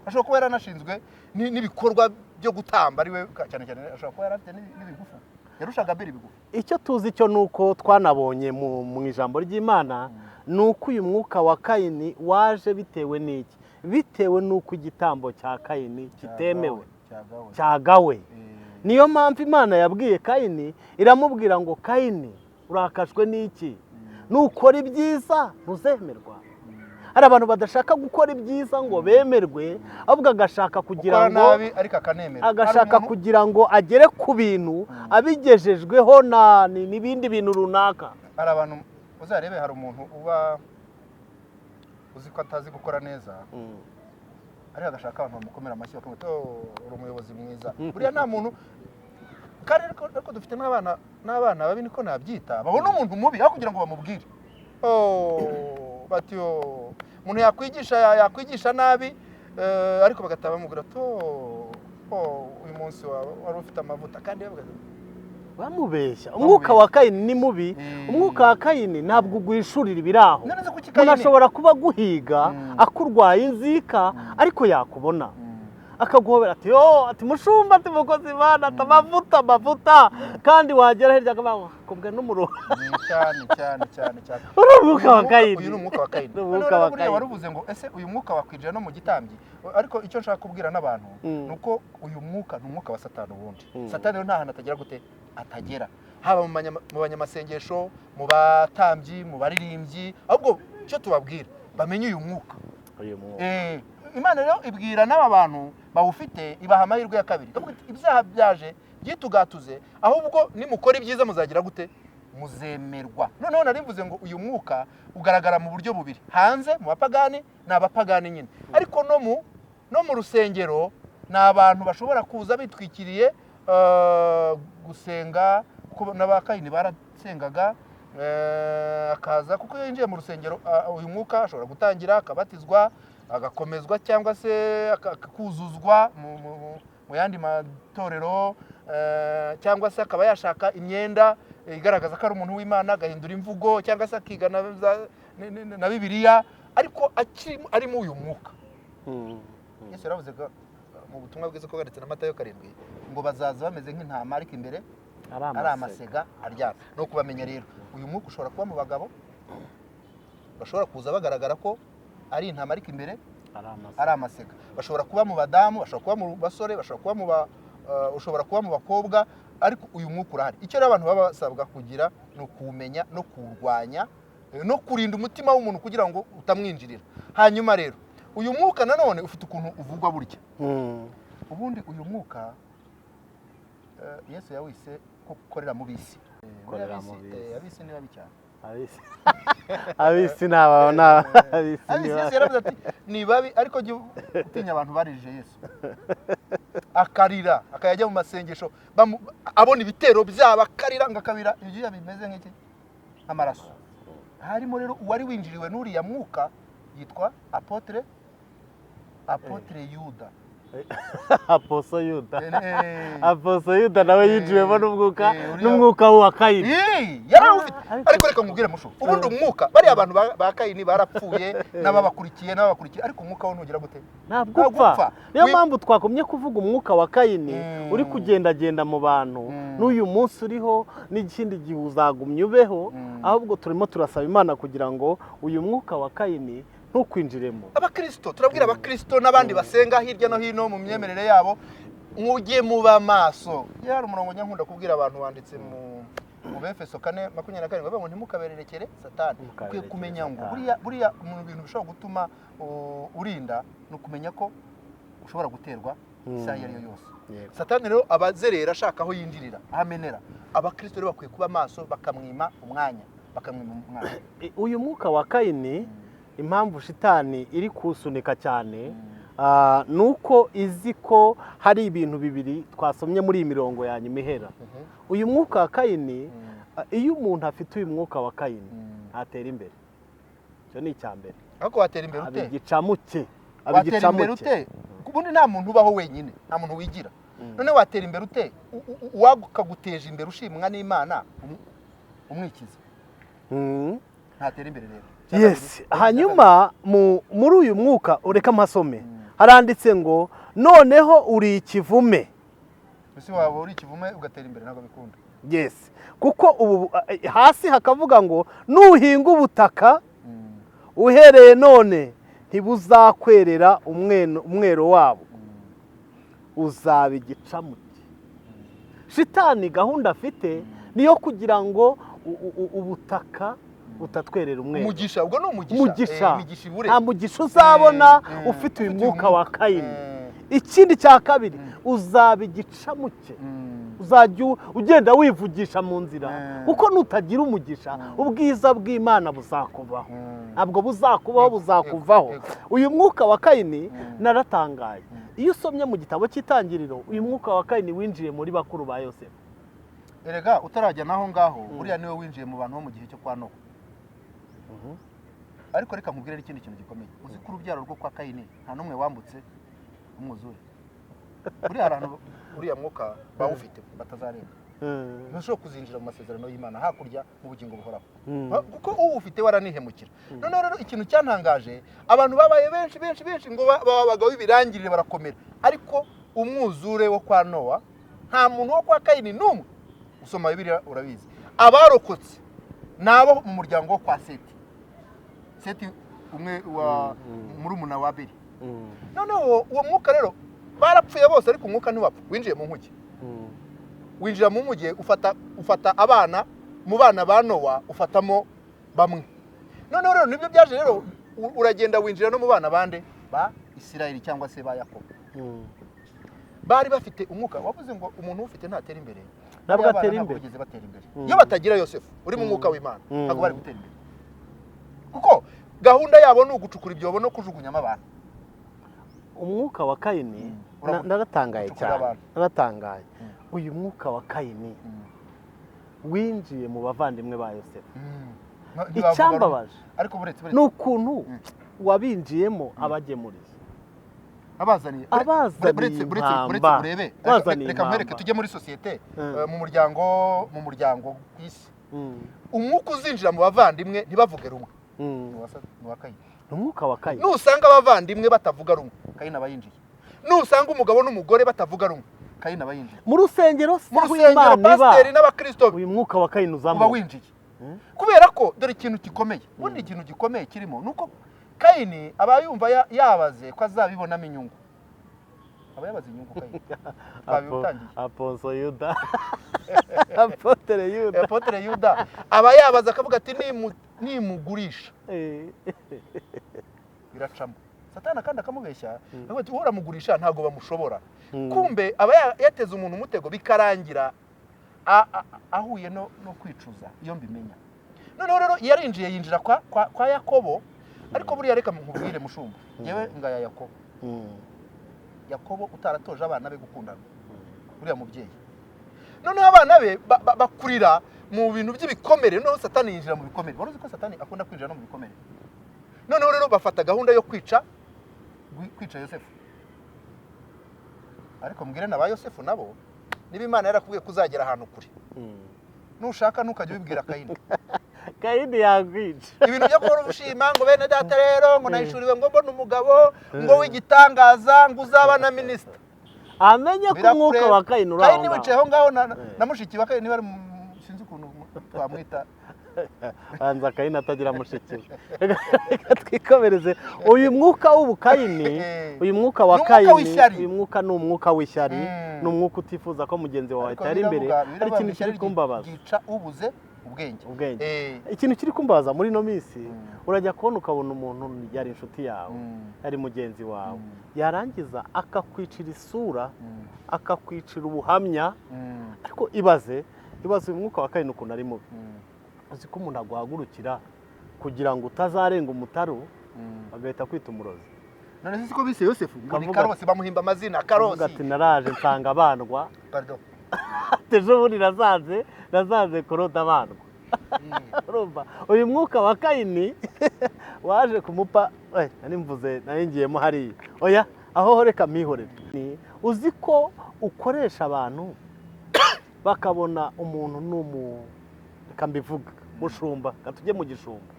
S1: Ashobora kuba yaranashinzwe n'ibikorwa byo gutamba, ari we cyane cyane. Ashobora kuba yari afite n'ibigufu, yarushaga Abeli ibigufu.
S2: Icyo tuzi cyo ni uko twanabonye mu ijambo ry'Imana, ni uko uyu mwuka wa Kayini waje bitewe n'iki? Bitewe n'uko igitambo cya Kayini kitemewe,
S1: Cyagawe.
S2: cyagawe. Niyo mpamvu Imana yabwiye Kayini, iramubwira ngo Kayini, urakajwe n'iki? Nukora ibyiza ntuzemerwa. Hari abantu badashaka gukora ibyiza ngo bemerwe, ahubwo agashaka kugira
S1: Gukora
S2: ngo
S1: nabi ariko akanemera.
S2: agashaka
S1: Hari umuntu-
S2: kugira ngo agere ku bintu abigejejweho n'ibindi bintu runaka.
S1: Hari abantu uzarebe, hari umuntu uba uzi ko atazi gukora neza, ariko agashaka abantu bamukomera amashyi, bakamwita "Oh, uri umuyobozi mwiza." Buriya nta muntu kandi ariko dufite n'abana babi, niko nabyita, babona umuntu mubi aho kugira ngo bamubwire, oh, bati oh, umuntu yakwigisha nabi, ariko bagataha bamubwira ati oh, oh, uyu munsi wari ufite amavuta, kandi bavuga
S2: bamubeshya. Umwuka wa Kayini ni mubi. Umwuka wa Kayini ntabwo uguhishurira ibiraho.
S1: None se kuki
S2: Umuntu
S1: Kayini
S2: ashobora kuba aguhiga, akurwaye inzika, ariko yakubona akaguhobera ati yo, ati mushumba, ati mukozi Imana, ati amavuta, amavuta, kandi wagera hirya akavuga kubwe n'umuruho.
S1: Cyane cyane cyane cyane.
S2: Uri umwuka wa Kayini.
S1: Uyu ni umwuka wa Kayini.
S2: Ni umwuka
S1: Noneho
S2: wa
S1: buriya
S2: Kayini.
S1: waruvuze ngo ese uyu mwuka wakwinjira no mu gitambyi? Ariko icyo nshaka kubwira n'abantu ni uko uyu mwuka ni umwuka wa Satani ubundi. Satani rero nta hantu atagira gute atagera, haba mu banyamasengesho, mu batambyi, mu baririmbyi. Ahubwo icyo tubabwira, bamenye uyu mwuka.
S2: Uyu mwuka.
S1: Imana rero ibwira n'aba bantu bawufite, ibaha amahirwe ya kabiri. Ikavuga iti, ibyaha byaje byitugatuze, ahubwo nimukora ibyiza muzagira gute? Muzemerwa. Noneho nari mvuze ngo uyu mwuka ugaragara mu buryo bubiri: hanze mu bapagani, ni abapagani nyine, ariko no mu rusengero ni abantu bashobora kuza bitwikiriye gusenga, kuko n'abakayini barasengaga. Akaza kuko iyo yinjiye mu rusengero, uyu mwuka ashobora gutangira akabatizwa, agakomezwa, cyangwa se akuzuzwa mu yandi matorero, cyangwa se akaba yashaka imyenda igaragaza ko ari umuntu w'Imana, agahindura imvugo, cyangwa se akiga na Bibiliya, ariko akiri arimo uyu mwuka. Yesu yaravuze ko mu butumwa bwiza ko bwanditse na Matayo 7 ngo bazaza bameze nk'intama, ariko imbere
S2: ari
S1: ari amasega aryana. No kubamenya rero, uyu mwuka ushobora kuba mu bagabo bashobora kuza bagaragara ko ari intama, ariko imbere
S2: ari amasega.
S1: Ari amasega. Bashobora kuba mu badamu, bashobora kuba mu basore, bashobora kuba mu ba ushobora kuba mu bakobwa, ariko uyu mwuka urahari. Icyo rero abantu baba basabwa kugira ni ukuwumenya no kuwurwanya, no kurinda umutima w'umuntu kugira ngo utamwinjirira. Hanyuma rero uyu mwuka nanone ufite ukuntu uvugwa burya. Ubundi uyu mwuka, Yesu yawise ko gukorera mu bisi.
S2: Gukorera mu bisi.
S1: Abisi ni babi cyane.
S2: Abisi ni aba ni abisi ni
S1: Abisi, Yesu yaravuze ati ni babi, ariko jya utinya abantu barijije Yesu, akarira, akajya mu masengesho, abona ibitero byabo akarira, ngo akabira ibyuya bimeze nk'iki, nk'amaraso. Harimo rero uwari winjiriwe n'uriya mwuka yitwa apôtre Yuda.
S2: Aposo Yuda. Aposo Yuda nawe yinjiwemo n'umwuka n'umwuka wa Kayini.
S1: Yarawufite.
S2: Ariko
S1: Ariko reka nkubwire mushu, ubundi umwuka, bariya abantu ba Kayini barapfuye n'ababakurikiye n'ababakurikiye, ariko umwuka wo ntugira gute?
S2: Ntabwo
S1: Ntabwo
S2: upfa.
S1: upfa.
S2: Niyo mpamvu twakomye kuvuga umwuka wa Kayini uri kugendagenda mu bantu n'uyu munsi uriho, n'ikindi gihe uzagumya ubeho. Ahubwo turimo turasaba Imana kugira ngo uyu mwuka wa Kayini ntukwinjiremo.
S1: Abakirisito, turabwira abakirisito n'abandi basenga hirya no hino mu myemerere yabo, mujye muba maso. Iyo hari umurongo njya nkunda kubwira abantu wanditse mu Befeso 4:27, bavuga ngo ntimukabererekere Satani. Ukwiye
S2: Ntimukabererekere
S1: kumenya ngo
S2: Satani.
S1: buriya mu bintu bishobora gutuma urinda ni ukumenya ko ushobora guterwa isaha iyo ari yo yose. Satani rero aba azerera ashaka aho yinjirira, aho amenera. Abakirisito rero bakwiye kuba maso, bakamwima umwanya, bakamwima umwanya.
S2: Uyu mwuka wa Kayini, impamvu shitani iri kuwusunika cyane, ni uko izi ko hari ibintu bibiri twasomye muri iyi mirongo ya nyuma ihera. Uyu mwuka wa Kayini, iyo umuntu afite uyu mwuka wa Kayini, ntatera imbere. Icyo ni icya mbere.
S1: Ariko watera imbere
S2: Aba
S1: ute?
S2: igicamuke, aba
S1: Watera imbere
S2: igicamuke.
S1: ute? Ubundi nta muntu ubaho wenyine, nta muntu wigira. None watera imbere ute uwakaguteje imbere ushimwa n'Imana umwikiza? Ntatera imbere rero.
S2: Yes. Hanyuma muri uyu mwuka, ureka mpasome, haranditse ngo noneho uri ikivume.
S1: Ese waba uri ikivume ugatera imbere? Ntabwo bikunda.
S2: Yes, kuko ubu hasi hakavuga ngo nuhinga ubutaka uhereye none ntibuzakwerera umwero wabo, uzaba igicamuke. Shitani gahunda afite niyo kugira ngo ubutaka butatwerera umwero.
S1: Umugisha, ubwo ni umugisha.
S2: Umugisha.
S1: Imigisha ibure.
S2: Nta mugisha uzabona ufite uyu
S1: ufite
S2: mwuka wa Kayini. Ikindi cya kabiri, uzaba igicamuke, uzajya ugenda wivugisha mu nzira, kuko nutagira umugisha, ubwiza bw'Imana buzakuvaho. Ntabwo buzakubaho, buzakuvaho. Uyu mwuka wa Kayini, naratangaye iyo usomye mu gitabo cy'Itangiriro, uyu mwuka wa Kayini winjiye muri bakuru ba Yosefu.
S1: Erega utarajya naho ngaho, buriya niwe winjiye mu bantu bo mu gihe cyo kwa Nowa. Ariko reka nkubwire n'ikindi kintu gikomeye. Uzi ko urubyaro rwo kwa Kayini nta n'umwe wambutse umwuzure? Buriya hari ahantu uriya mwuka bawufite batazarenga, ntibashobora kuzinjira mu masezerano y'Imana hakurya mu bugingo buhoraho, kuko uwufite waranihemukira. Noneho rero ikintu cyantangaje, abantu babaye benshi benshi benshi, ngo baba abagabo b'ibirangirire, barakomera, ariko umwuzure wo kwa Nowa nta muntu wo kwa Kayini n'umwe. Usoma Bibiliya urabizi, abarokotse ni abo mu muryango wo kwa Seti. Seti umwe wa murumuna wa Abeli. Noneho uwo mwuka rero, barapfuye bose, ariko umwuka ntiwapfa, winjiye mu nkuge. Winjira mu mugihe ufata abana mu bana ba Nowa, ufatamo bamwe. Noneho rero nibyo byaje rero, uragenda winjira no mu bana bande ba Isirayeli cyangwa se ba Yakobo. Bari bafite umwuka wavuze ngo umuntu ufite ntatera imbere.
S2: Ntabwo
S1: Bariya bana
S2: atera
S1: ntabwo
S2: imbere.
S1: bigeze batera imbere.
S2: Mm.
S1: Iyo batagira Yosefu uri mu mwuka w'Imana, ntabwo bari gutera imbere, kuko gahunda yabo ni ugucukura ibyobo no kujugunyamo abantu.
S2: Umwuka wa Kayini
S1: Urabona?
S2: naratangaye
S1: Gucukura
S2: cyane.
S1: abantu.
S2: Naratangaye. Uyu mwuka wa Kayini winjiye mu bavandimwe ba Yosefu.
S1: Ntibavuga rumwe.
S2: Icyambabaje
S1: Ariko buretse
S2: ni ukuntu wabinjiyemo abagemuriye,
S1: abazaniye
S2: abazaniye
S1: buretse
S2: impamba.
S1: urebe.
S2: Bazaniye
S1: Reka nkwereke.
S2: impamba.
S1: Tujye muri sosiyete, mu muryango ku isi. Umwuka uzinjira mu bavandimwe ntibavuge rumwe ni uwa Kayini.
S2: Ni umwuka wa Kayini.
S1: Nusanga abavandimwe batavuga rumwe, Kayini aba yinjiye. Nusanga umugabo n'umugore batavuga rumwe, Kayini aba yinjiye.
S2: Mu rusengero si
S1: Mu
S2: aho
S1: rusengero,
S2: Imana iba.
S1: pasiteri n'abakristo be
S2: Uyu mwuka wa Kayini
S1: uba
S2: uzamuka.
S1: winjiye, kubera ko dore ikintu gikomeye. Ubundi ikintu gikomeye kirimo ni uko Kayini aba yumva yabaze ko azabibonamo inyungu, aba yabaze inyungu Kayini. Twabitangiye.
S2: Apostle Yuda, Apôtre Yuda.
S1: Apôtre Yuda aba yabaze akavuga ati: "Nimugurisha biracamo." Satani kandi akamubeshya, akavuga ati: "Wowe uramugurisha, ntabwo bamushobora." Kumbe aba yateze umuntu umutego, bikarangira ahuye no kwicuza. Iyo mbimenya. Noneho rero yarinjiye, yinjira kwa Yakobo. Ariko buriya reka nkubwire, mushumba, yewe ngaya Yakobo. Yakobo utaratoje abana be gukundana, uriya mubyeyi, noneho abana be bakurira mu bintu by'ibikomere. Noneho Satani yinjira mu bikomere. Wari uzi ko Satani akunda kwinjira no mu bikomere? Noneho rero bafata gahunda yo kwica Yosefu. Ariko mbwire na ba Yosefu nabo, niba Imana yarakubwiye ko uzagera ahantu kure, nushaka ntukajya ubibwira Kayini.
S2: Kayini yakwica.
S1: Ibintu byo guhora ubushima ngo bene data rero, ngo nahishuriwe, ngo mbone umugabo ngo w'igitangaza, ngo uzaba na minisita.
S2: Amenye ko umwuka wa Kayini uri aho
S1: Kayini
S2: ngaho.
S1: wicaye aho ngaho na mushiki wa Kayini, bari sinzi ukuntu twamwita.
S2: Banza Kayini atagira mushiki we. Reka twikomereze. Uyu mwuka w'ubukayini, uyu mwuka wa
S1: Ni umwuka
S2: Kayini,
S1: w'ishyari.
S2: uyu mwuka ni umwuka w'ishyari. Ni umwuka utifuza ko mugenzi wawe
S1: Ariko
S2: atera imbere.
S1: biravuga
S2: Hari ikintu
S1: ngo ishyari
S2: kiri kumbabaza.
S1: ryica ubuze ubwenge.
S2: Ubwenge. Ikintu kiri kumbabaza muri ino minsi, urajya kubona ukabona umuntu yari inshuti yawe, yari mugenzi wawe, yarangiza akakwicira isura, akakwicira ubuhamya. Ariko ibaze, ibaze uyu mwuka wa Kayini ukuntu ari mubi. Uzi ko umuntu aguhagurukira kugira ngo utazarenga umutaru, agahita akwita umurozi?
S1: None se siko bise Yosefu ngo ni
S2: Kavuga
S1: Karosi? Bamuhimba amazina.
S2: Avuga
S1: Karosi.
S2: ati: "Naraje nsanga abandwa."
S1: Pardon.
S2: Ejo bundi nasanze Korode abandwa. Urumva uyu mwuka wa Kayini waje kumupa. Nari mvuze, nari ngiyemo hariya. Oya, aho reka mihorere. Uzi ko ukoresha abantu bakabona umuntu ni reka mbivuga, mushumba, reka tujye mu gishumba.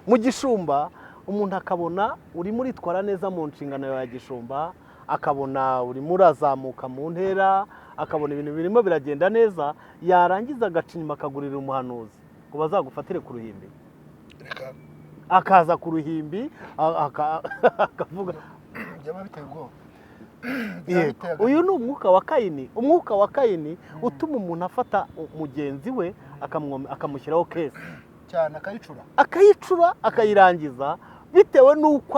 S2: Mu gishumba, umuntu akabona urimo uritwara neza mu nshingano yawe ya gishumba, akabona urimo urazamuka mu ntera, akabona ibintu birimo biragenda neza, yarangiza agaca inyuma akagurira umuhanuzi ngo bazagufatire ku ruhimbi.
S1: Reka.
S2: Akaza ku ruhimbi akavuga.
S1: Byaba biteye ubwoba. Byaba
S2: Yego.
S1: biteye agahinda.
S2: Uyu ni umwuka wa Kayini, umwuka wa Kayini utuma umuntu afata mugenzi we akamushyiraho case.
S1: Cyane, akayicura.
S2: Akayicura, akayirangiza, bitewe n'uko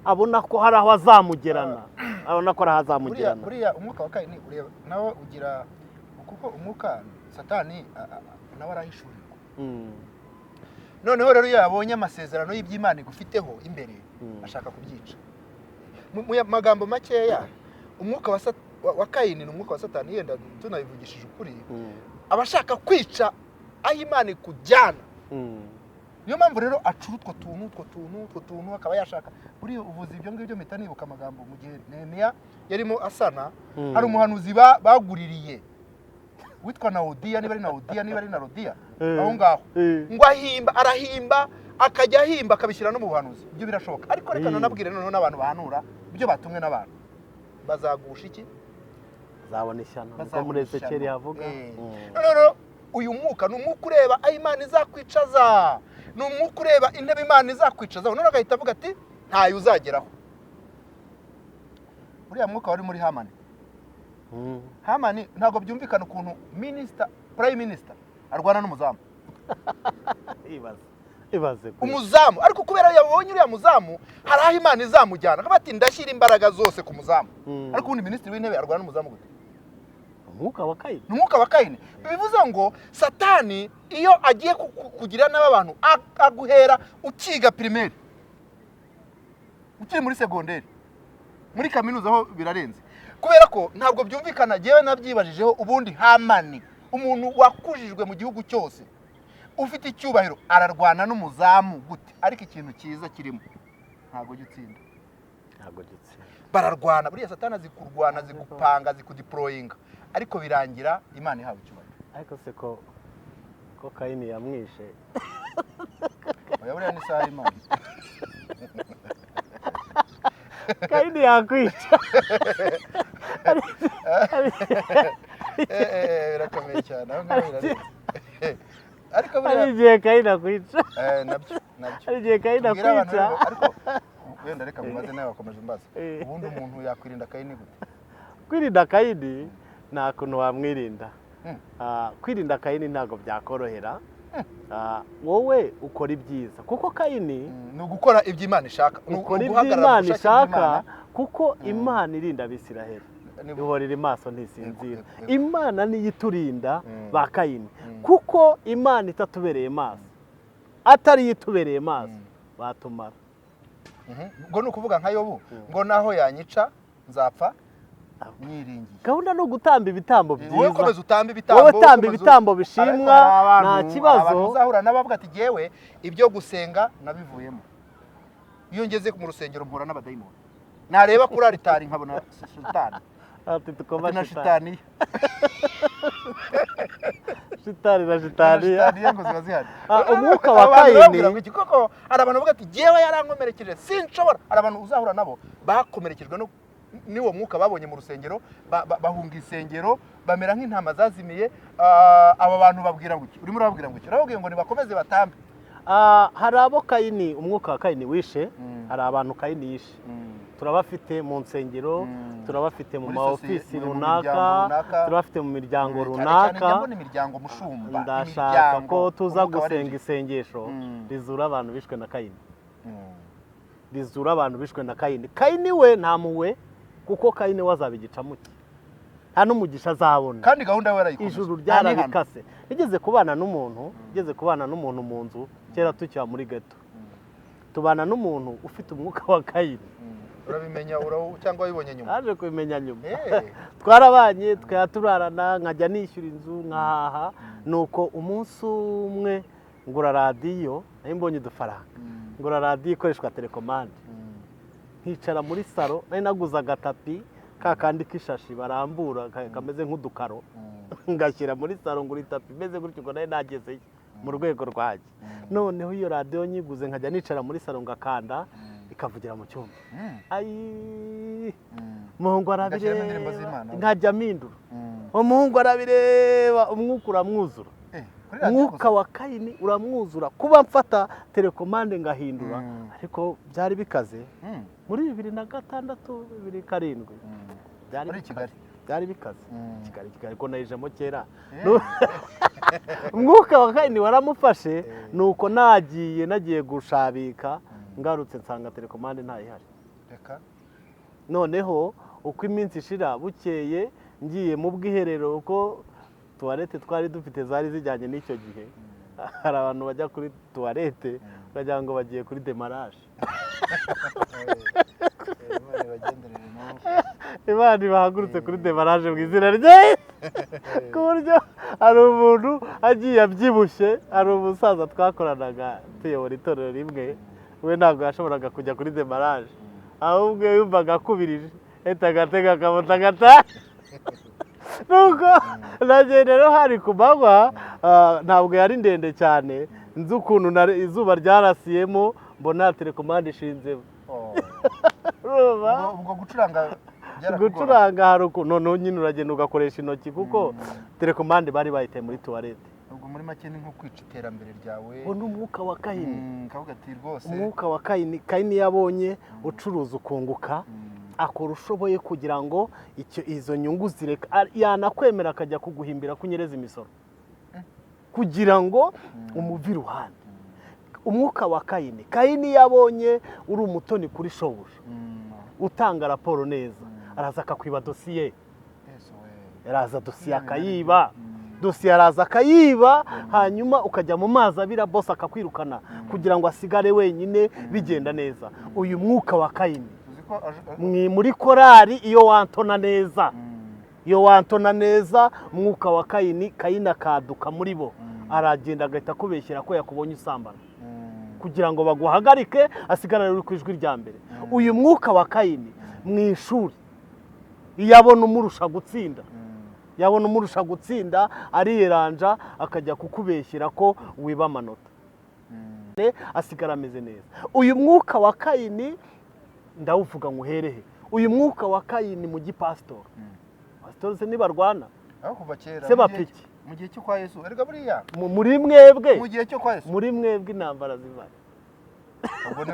S2: abona ko hari aho azamugerana, abona ko hari aho
S1: Buriya
S2: azamugerana.
S1: Buriya umwuka wa Kayini ureba nawe ugira, kuko umwuka Satani nawe arahishurirwa. Noneho rero iyo yabonye amasezerano y'iby'Imana igufiteho imbere, ashaka kubyica. Mu magambo makeya, umwuka wa Kayini ni umwuka wa Satani, yenda tunabivugishije ukuri. Aba ashaka kwica aho Imana ikujyana. Niyo mpamvu rero acura utwo tuntu, utwo tuntu, utwo tuntu, akaba yashaka. Buriya uvuze ibyo ngibyo, mpita nibuka amagambo mu gihe Nehemiya yarimo asana. Hari umuhanuzi baguririye witwa Nawodiya, niba ari Nawodiya, niba ari Narodiya, aho ngaho, ngo ahimba, arahimba, akajya ahimba akabishyira no mu buhanuzi. Ibyo birashoboka, ariko reka nanabwire noneho n'abantu bahanura ibyo batumwe n'abantu, bazagusha iki?
S2: Zabona ishyano, niko
S1: Bazabona
S2: muri Ezekiyeli
S1: ishyano.
S2: havuga.
S1: Noneho rero uyu mwuka ni umwuka ureba aho Imana izakwicaza, ni umwuka ureba intebe Imana izakwicazaho, noneho agahita avuga ati: "Ntayo uzageraho." Uriya mwuka wari muri Hamani. Hamani, ntabwo byumvikana ukuntu minister, prime minister arwana n'umuzamu.
S2: Ibaze, ibaze kwe.
S1: Umuzamu, ariko kubera yabonye uriya muzamu hari aho Imana izamujyana, akavuga ati: "Ndashyira imbaraga zose ku muzamu." Ariko ubundi minisitiri w'intebe arwana n'umuzamu gute?
S2: Umwuka wa Kayini.
S1: Ni umwuka wa Kayini. Bivuze ngo Satani iyo agiye kugira nabi abantu, aguhera ukiga primaire, ukiri muri segonderi, muri kaminuza ho birarenze, kubera ko ntabwo byumvikana. Yewe, nabyibajijeho, ubundi Hamani, umuntu wakujijwe mu gihugu cyose, ufite icyubahiro, ararwana n'umuzamu gute? Ariko ikintu cyiza kirimo, ntabwo ujya utsinda.
S2: Ntabwo gitsinda.
S1: Bararwana. Buriya Satani azi kurwana, azi gupanga, azi kudeployinga, ariko birangira Imana ihawe icyubahiro.
S2: Ariko se ko Kayini yamwishe?
S1: Oya, buriya ni isaha y'Imana.
S2: Kayini yakwica.
S1: Birakomeye cyane aho ngaho, birarenze, ariko
S2: Hari
S1: buriya
S2: igihe Kayini akwica.
S1: Nabyo
S2: Hari igihe Kayini
S1: tubwire abantu
S2: akwica.
S1: rero, ariko wenda reka mubaze nawe, wakomeje umbaza. Ubundi umuntu yakwirinda Kayini gute?
S2: Kwirinda Kayini, nta kuntu wamwirinda. Kwirinda Kayini ntabwo byakorohera. Wowe ukora ibyiza, kuko Kayini
S1: Ni ugukora ibyo Imana ishaka. Ni
S2: ukora ibyo
S1: uguhagarara mu
S2: Imana
S1: bushake
S2: ishaka,
S1: bw'Imana.
S2: kuko Imana irinda Abisiraheli, ihora iri maso, ntisinzira.
S1: Yego, yego.
S2: Imana niyo iturinda ba Kayini, kuko Imana itatubereye maso, atari yo itubereye maso, batumara.
S1: Ngo ni ukuvuga nka Yobu ngo: "Naho yanyica nzapfa niringiye."
S2: Gahunda ni ugutamba ibitambo
S1: Wowe
S2: byiza.
S1: komeza utambe ibitambo.
S2: Wowe tamba ibitambo
S1: Ariko
S2: bishimwa,
S1: hari
S2: nta
S1: abantu
S2: kibazo.
S1: uzahura nabo bavuga ati: "Jyewe ibyo gusenga nabivuyemo. Iyo ngeze mu rusengero mpura n'abadayimoni, nareba kuri aritari nkabona shitani."
S2: Ati tukoma
S1: Ati na
S2: shitani.
S1: Shitani.
S2: Shitani na shitani.
S1: Shitani ngo ziba zihari.
S2: Umwuka wa
S1: Abantu
S2: Kayini.
S1: babwira ngo iki? Koko hari abantu bavuga ati: "Jyewe yarankomerekeje, sinshobora." Hari abantu uzahura nabo bakomerekejwe no n'uwo mwuka babonye mu rusengero, bahunga insengero, bamera nk'intama zazimiye. Aba bantu babwira ngo iki? Urimo urababwira ngo iki? Urababwira ngo nibakomeze batambe?
S2: Hari abo Kayini, umwuka wa Kayini wishe. Hari abantu Kayini yishe, turabafite mu nsengero, turabafite mu
S1: Muri
S2: ma ofisi
S1: mu
S2: runaka,
S1: miryango runaka.
S2: Turabafite mu miryango
S1: Cyane cyane
S2: runaka.
S1: njya mbona imiryango, mushumba.
S2: Ndashaka
S1: Imiryango,
S2: ko tuza
S1: umwuka
S2: gusenga
S1: warinjiye.
S2: isengesho rizura abantu bishwe na Kayini, rizura abantu bishwe na Kayini. Kayini we nta mpuhwe, kuko Kayini we azaba igicamuke, nta n'umugisha azabona.
S1: Kandi gahunda we yarayikomeje.
S2: Ijuru
S1: Nta n'ihano.
S2: ryarabikase. Nigeze kubana n'umuntu mu nzu kera tukiba muri geto, tubana n'umuntu ufite umwuka wa Kayini.
S1: Urabimenya cyangwa wabibonye nyuma?
S2: Naje kubimenya nyuma. Twarabanye, tukajya turarana, nkajya nishyura inzu, nkahaha. Nuko umunsi umwe ngura radiyo, nari mbonye udufaranga, ngura radiyo ikoreshwa telekomande, nkicara muri salo. Nari naguze agatapi ka kandi k'ishashi barambura kameze nk'udukaro, ngashyira muri salo. Ngura itapi imeze gutyo, ubwo nari nagezeyo mu rwego rwanjye. Noneho iyo radiyo nyiguze, nkajya nicara muri salo, ngakanda, ikavugira mu cyumba. Ayi, umuhungu
S1: Ugashyiramo indirimbo
S2: arabireba.
S1: z'Imana.
S2: Nkajya mpindura. Umuhungu arabireba, umwuka uramwuzura.
S1: Kuri radiyo
S2: Umwuka
S1: gusa?
S2: wa Kayini uramwuzura, kuba mfata telekomande ngahindura. Ariko byari bikaze muri 2006, 2007. Byari
S1: Muri
S2: bikaze.
S1: Kigali.
S2: Byari bikaze. Kigali, Kigali ko nayijemo kera. Umwuka wa Kayini waramufashe. Nuko nagiye gushabika, ngarutse nsanga telekomande ntayihari.
S1: Reka.
S2: Noneho uko iminsi ishira, bukeye ngiye mu bwiherero, kuko tuwarete twari dufite zari zijyanye n'icyo gihe. Hari abantu bajya kuri tuwarete bagira ngo bagiye kuri démarrage.
S1: Imana ibagenderere nabo.
S2: Imana ibahagurutse kuri démarrage mu izina rye, ku buryo hari umuntu agiye abyibushye. Hari umusaza twakoranaga tuyobora itorero rimwe, we ntabwo yashoboraga kujya kuri démarrage, ahubwo yumvaga akubirije ahita agatega akamoto agataha. Nuko nagenda rero, hari ku manywa, ntabwo yari ndende cyane, nzi ukuntu izuba ryarasiyemo, mbona telekomande ishinzemo.
S1: Oh.
S2: Urumva?
S1: Ubwo gucuranga byarakugora.
S2: Gucuranga hari ukuntu noneho nyine uragenda ugakoresha intoki, kuko telekomande bari bayitaye muri tuwarete.
S1: Ubwo muri make ni nko kwica iterambere ryawe.
S2: Uwo ni umwuka wa Kayini.
S1: Kavuga ati rwose.
S2: Umwuka wa Kayini. Kayini yabonye ucuruza ukunguka. Akora ushoboye kugira ngo icyo izo nyungu zireka, yanakwemera akajya kuguhimbira kunyereza imisoro kugira ngo umuve iruhande. Umwuka wa Kayini, Kayini yabonye uri umutoni kuri shobuja, utanga raporo neza, araza akakwiba dosiye.
S1: Yesu we.
S2: Araza dosiye akayiba, dosiye araza akayiba, hanyuma ukajya mu mazi abira, bose akakwirukana kugira ngo asigare wenyine bigenda neza. Uyu mwuka wa Kayini
S1: Uzi ko
S2: muri korari, iyo wantona neza, iyo wantona neza, umwuka wa Kayini, Kayini akaduka muri bo, aragenda agahita akubeshyera ko yakubonye usambana kugira ngo baguhagarike, asigarane uri ku ijwi rya mbere. Uyu mwuka wa Kayini mu ishuri, iyo abona umurusha gutsinda, yabona umurusha gutsinda, ariyeranja akajya kukubeshyera ko wiba amanota, asigara ameze neza. Uyu mwuka wa Kayini ndawuvuga nguherehe. Uyu mwuka wa Kayini mu gipasitori, pasitori se nibarwana?
S1: Aho kuva kera
S2: Se
S1: mu gihe
S2: bapiki.
S1: Mu gihe cyo kwa Yesu erega buriya
S2: Muri mwebwe
S1: mu gihe cyo kwa Yesu
S2: muri mwebwe intambara ziva
S1: Ubwo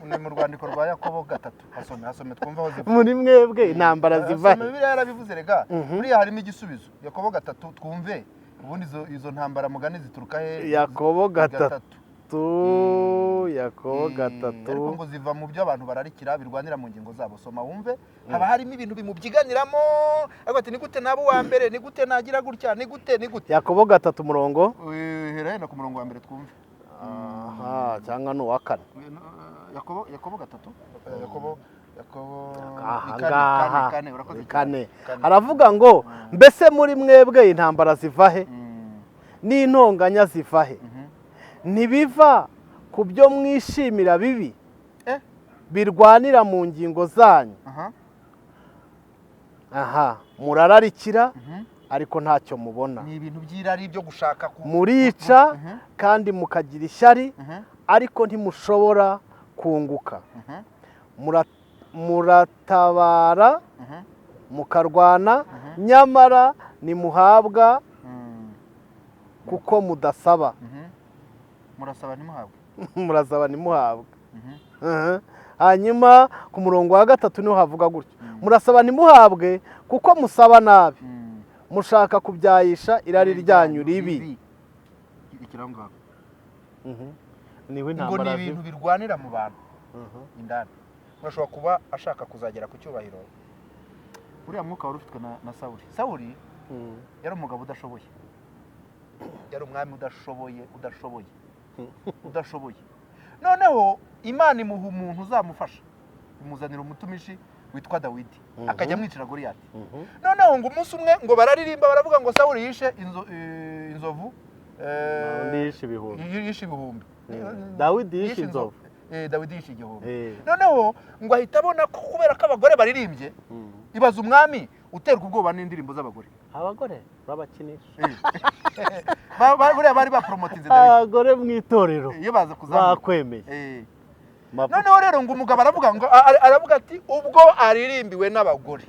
S1: ni mu rwandiko rwa Yakobo 3, hasome, hasome twumve aho ziva.
S2: Muri mwebwe intambara ziva
S1: Hasome, Bibiliya yarabivuze rega. Buriya harimo igisubizo. Yakobo 3, twumve ubundi izo ntambara mugani zituruka he?
S2: Yakobo 3, Yakobo 3.
S1: Ariko ngo ziva mu byo abantu bararikira birwanira mu ngingo zabo. Soma wumve, haba harimo ibintu bimubyiganiramo, ariko ati ni gute naba uwa mbere, ni gute nagira gutya, ni gute, ni gute?
S2: Yakobo 3 umurongo
S1: Hera henda ku murongo wa mbere twumve.
S2: Aha, cyangwa ni uwa kane?
S1: Yakobo, Yakobo 3, Yakobo, Yakobo
S2: Aha
S1: ni kane,
S2: ngaha.
S1: kane, kane, urakoze
S2: Ni
S1: cyane.
S2: kane.
S1: Kane.
S2: Aravuga ngo: mbese muri mwebwe intambara ziva he, n'intonganya ziva he? Ntibiva ku byo mwishimira bibi birwanira mu ngingo zanyu? Aha, murararikira ariko ntacyo mubona.
S1: Ni ibintu by'irari byo gushaka ku
S2: Murica kandi mukagira ishyari, ariko ntimushobora kunguka. Muratabara, mukarwana, nyamara ntimuhabwa kuko mudasaba.
S1: Murasaba ntimuhabwe.
S2: Murasaba ntimuhabwe. Hanyuma ku murongo wa 3 niho havuga gutyo: murasaba ntimuhabwe kuko musaba nabi, mushaka kubyayisha irari ryanyu ribi.
S1: Ikiraho ngaho.
S2: Niho
S1: Ngo ni
S2: intambara
S1: ibintu
S2: ziva.
S1: birwanira mu bantu indani. Urashobora kuba ashaka kuzagera ku cyubahiro. Uriya mwuka wari ufitwe na Sawuli. Sawuli yari umugabo udashoboye, yari umwami udashoboye, udashoboye, udashoboye. Noneho Imana imuha umuntu uzamufasha, imuzanira umutumishi witwa Dawidi, akajya amwicira Goliyati. Noneho ngo umunsi umwe ngo bararirimba, baravuga ngo Sawuli yishe inzovu,
S2: Undi yishe ibihumbi.
S1: Yishe ibihumbi.
S2: Dawidi yishe inzovu.
S1: Dawidi yishe igihumbi. Noneho ngo ahita abona ko kubera ko abagore baririmbye, ibaza umwami uterwa ubwoba n'indirimbo z'abagore.
S2: Abagore babakinisha.
S1: Buriya bari baporomotinze Dawidi.
S2: Abagore mu itorero
S1: Iyo baza kuzamuka
S2: bakwemeye.
S1: Noneho rero ngo umugabo aravuga ngo aravuga ati ubwo aririmbiwe n'abagore,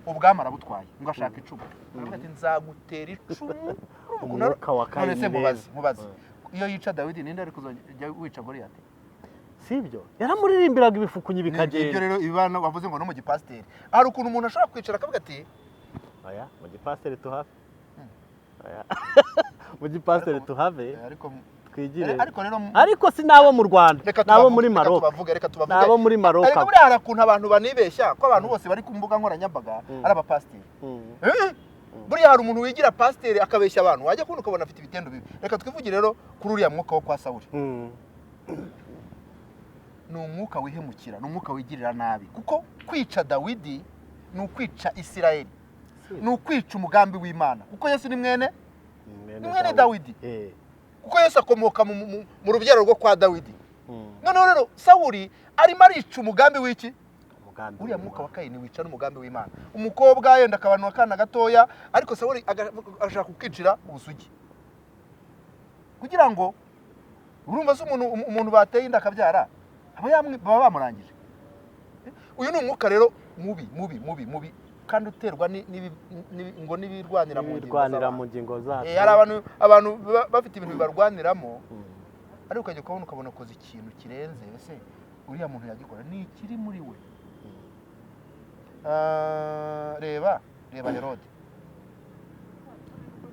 S1: ubwami arabutwaye. Ngo ashaka icumu, aravuga ati nzagutera icumu.
S2: Umwuka wa
S1: None
S2: Kayini
S1: se mubaze,
S2: rero.
S1: mubaze, iyo yica Dawidi, ninde ari kuzajya wica Goliyati?
S2: Si ibyo yaramuririmbiraga ibifukunyi
S1: Ibyo
S2: bikagenda.
S1: rero ibibano bavuze ngo no mu gipasiteri hari ukuntu umuntu ashobora kwicara akavuga ati
S2: Oya, mu gipasiteri tuhave. Oya. Mu gipasiteri tuhave.
S1: Ariko
S2: Twigire.
S1: Ariko rero
S2: Ariko si n'abo mu Rwanda,
S1: reka
S2: n'abo
S1: tubavuge,
S2: muri
S1: reka
S2: Maroc.
S1: tubavuge, reka tubavuge.
S2: N'abo muri Maroc.
S1: Ariko buriya hari ukuntu abantu banibeshya ko abantu bose bari ku mbuga nkoranyambaga ari abapasiteri. Buriya hari umuntu wigira pasiteri akabeshya abantu, wajya kubona ukabona afite ibitendo bibi. Reka twivugire rero kuri uriya mwuka wo kwa Sawuli. Ni umwuka wihemukira, ni umwuka wigirira nabi, kuko kwica Dawidi ni ukwica Isirayeli, ni ukwica umugambi w'Imana, kuko Yesu ni mwene Dawidi. Kuko Yesu akomoka mu rubyaro rwo kwa Dawidi. Noneho rero Sawuli arimo arica umugambi w'iki?
S2: Umugambi
S1: Uriya
S2: w'Imana.
S1: mwuka wa Kayini wica n'umugambi w'Imana. Umukobwa yenda akabanu akana gatoya, ariko Sawuli ashaka kukicira ubusugi kugira ngo, urumva se, umuntu bateye inda akabyara baba bamurangije. Uyu ni umwuka rero mubi, mubi, mubi, mubi, kandi uterwa ngo n'ibirwanira mu ngingo
S2: Ibirwanira
S1: z'abantu.
S2: mu ngingo zacu.
S1: Hari abantu bafite ibintu bibarwaniramo, ariko ukajya kubona ukabona akoze ikintu kirenze. Ese uriya muntu yagikora? Ni ikiri muri we. Reba reba Herode.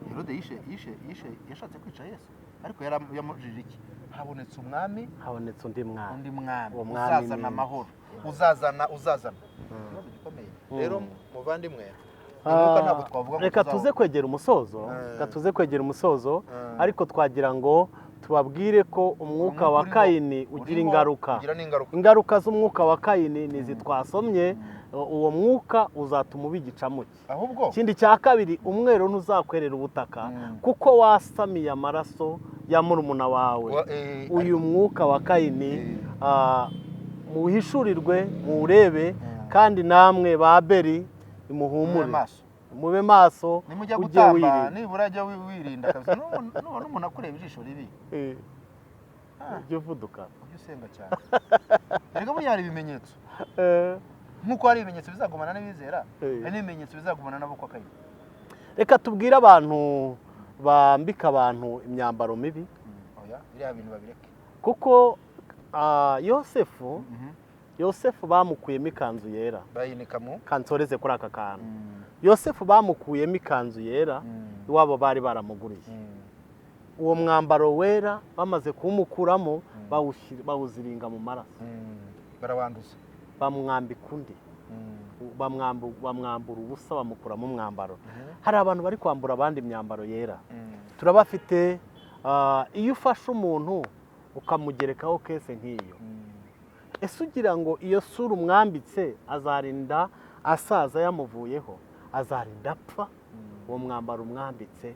S1: Herode yishe yishe yishe yashatse kwica Yesu, ariko yamujije iki? Habonetse umwami,
S2: Habonetse undi mwami.
S1: Undi mwami
S2: Uwo mwami
S1: uzazana amahoro, uzazana ikibazo gikomeye. Rero muvandimwe, umwuka ntabwo twavuga ngo
S2: Reka tuze kwegera umusozo. Reka tuze kwegera umusozo, ariko twagira ngo tubabwire ko umwuka wa Kayini ugira ingaruka.
S1: Ugira n'ingaruka.
S2: Ingaruka z'umwuka wa Kayini ni izi twasomye. Uwo mwuka uzatuma uba igicamuke.
S1: Ahubwo
S2: Ikindi cya kabiri, umwero ntuzakwerera ubutaka, kuko wasamiye amaraso ya murumuna wawe. Uyu mwuka wa Kayini, muhishurirwe, muwurebe, kandi namwe ba Abeli
S1: Mube
S2: muhumure,
S1: maso.
S2: Mube maso.
S1: Nimujya
S2: Ujye
S1: gutamba,
S2: wirinda.
S1: nibura jya wirinda kabisa. Nubona umuntu akureba ijisho ribi,
S2: Ujye uvuduka.
S1: Ujye usenga cyane. Erega buriya hari ibimenyetso, nk'uko hari ibimenyetso bizagumana n'abizera, hari n'ibimenyetso bizagumana nabo kwa Kayini.
S2: Reka tubwire abantu bambika abantu imyambaro mibi,
S1: Oya, biriya bintu babireke.
S2: Kuko Yosefu, Yosefu bamukuyemo ikanzu yera.
S1: Bayinika mu
S2: Kansoreze kuri aka kantu. Yosefu bamukuyemo ikanzu yera, iwabo bari baramuguriye. Uwo mwambaro wera bamaze kuwumukuramo, bawuziringa mu maraso.
S1: Barawanduza.
S2: Bamwambika undi, bamwambura ubusa, bamukuramo umwambaro. Hari abantu bari kwambura abandi imyambaro yera. Turabafite. Iyo ufashe umuntu ukamugerekaho case nk'iyo, ese ugira ngo iyo sura umwambitse azarinda asaza yamuvuyeho? Azarinda apfa uwo mwambaro umwambitse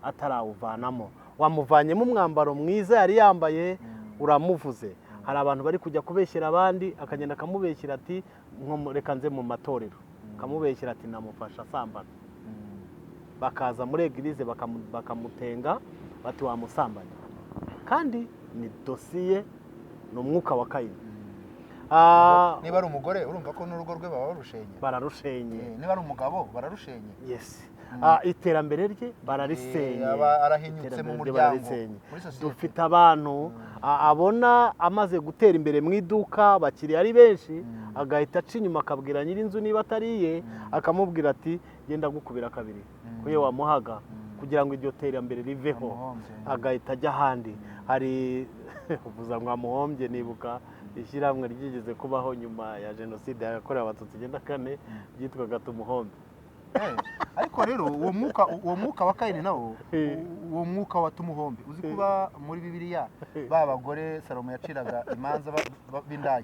S2: atarawuvanamo. Wamuvanyemo umwambaro mwiza yari yambaye, uramuvuze. Hari abantu bari kujya kubeshyera abandi, akagenda akamubeshyera ati reka nze mu matorero, akamubeshyera ati namufasha asambana. Bakaza muri église bakamutenga bati wamusambanye, kandi ni dosiye, ni umwuka wa Kayini.
S1: Niba ari umugore, urumva ko n'urugo rwe baba barushenye.
S2: Bararushenye.
S1: Niba ari umugabo, bararushenye.
S2: Yes. Iterambere rye bararisenye.
S1: Aba arahinyutse
S2: Iterambere
S1: mu
S2: rye
S1: muryango,
S2: bararisenye.
S1: muri sosiyete.
S2: Dufite abantu abona amaze gutera imbere mu iduka, abakiriya ari benshi, agahita aca inyuma akabwira nyir'inzu, niba atariye, akamubwira ati genda gukubira kabiri kuyo wamuhaga, kugira ngo iryo terambere riveho.
S1: Amuhombye.
S2: Agahita ajya ahandi. Hari uvuza ngo amuhombye, nibuka ishyirahamwe ryigeze kubaho nyuma ya Jenoside yakorewe Abatutsi 94, ryitwaga Tumuhombe.
S1: Ariko rero uwo mwuka wa Kayini nawo, uwo mwuka wa tumuhombe, uzi kuba muri Bibiliya ba bagore Salomo yaciraga imanza b'indaya,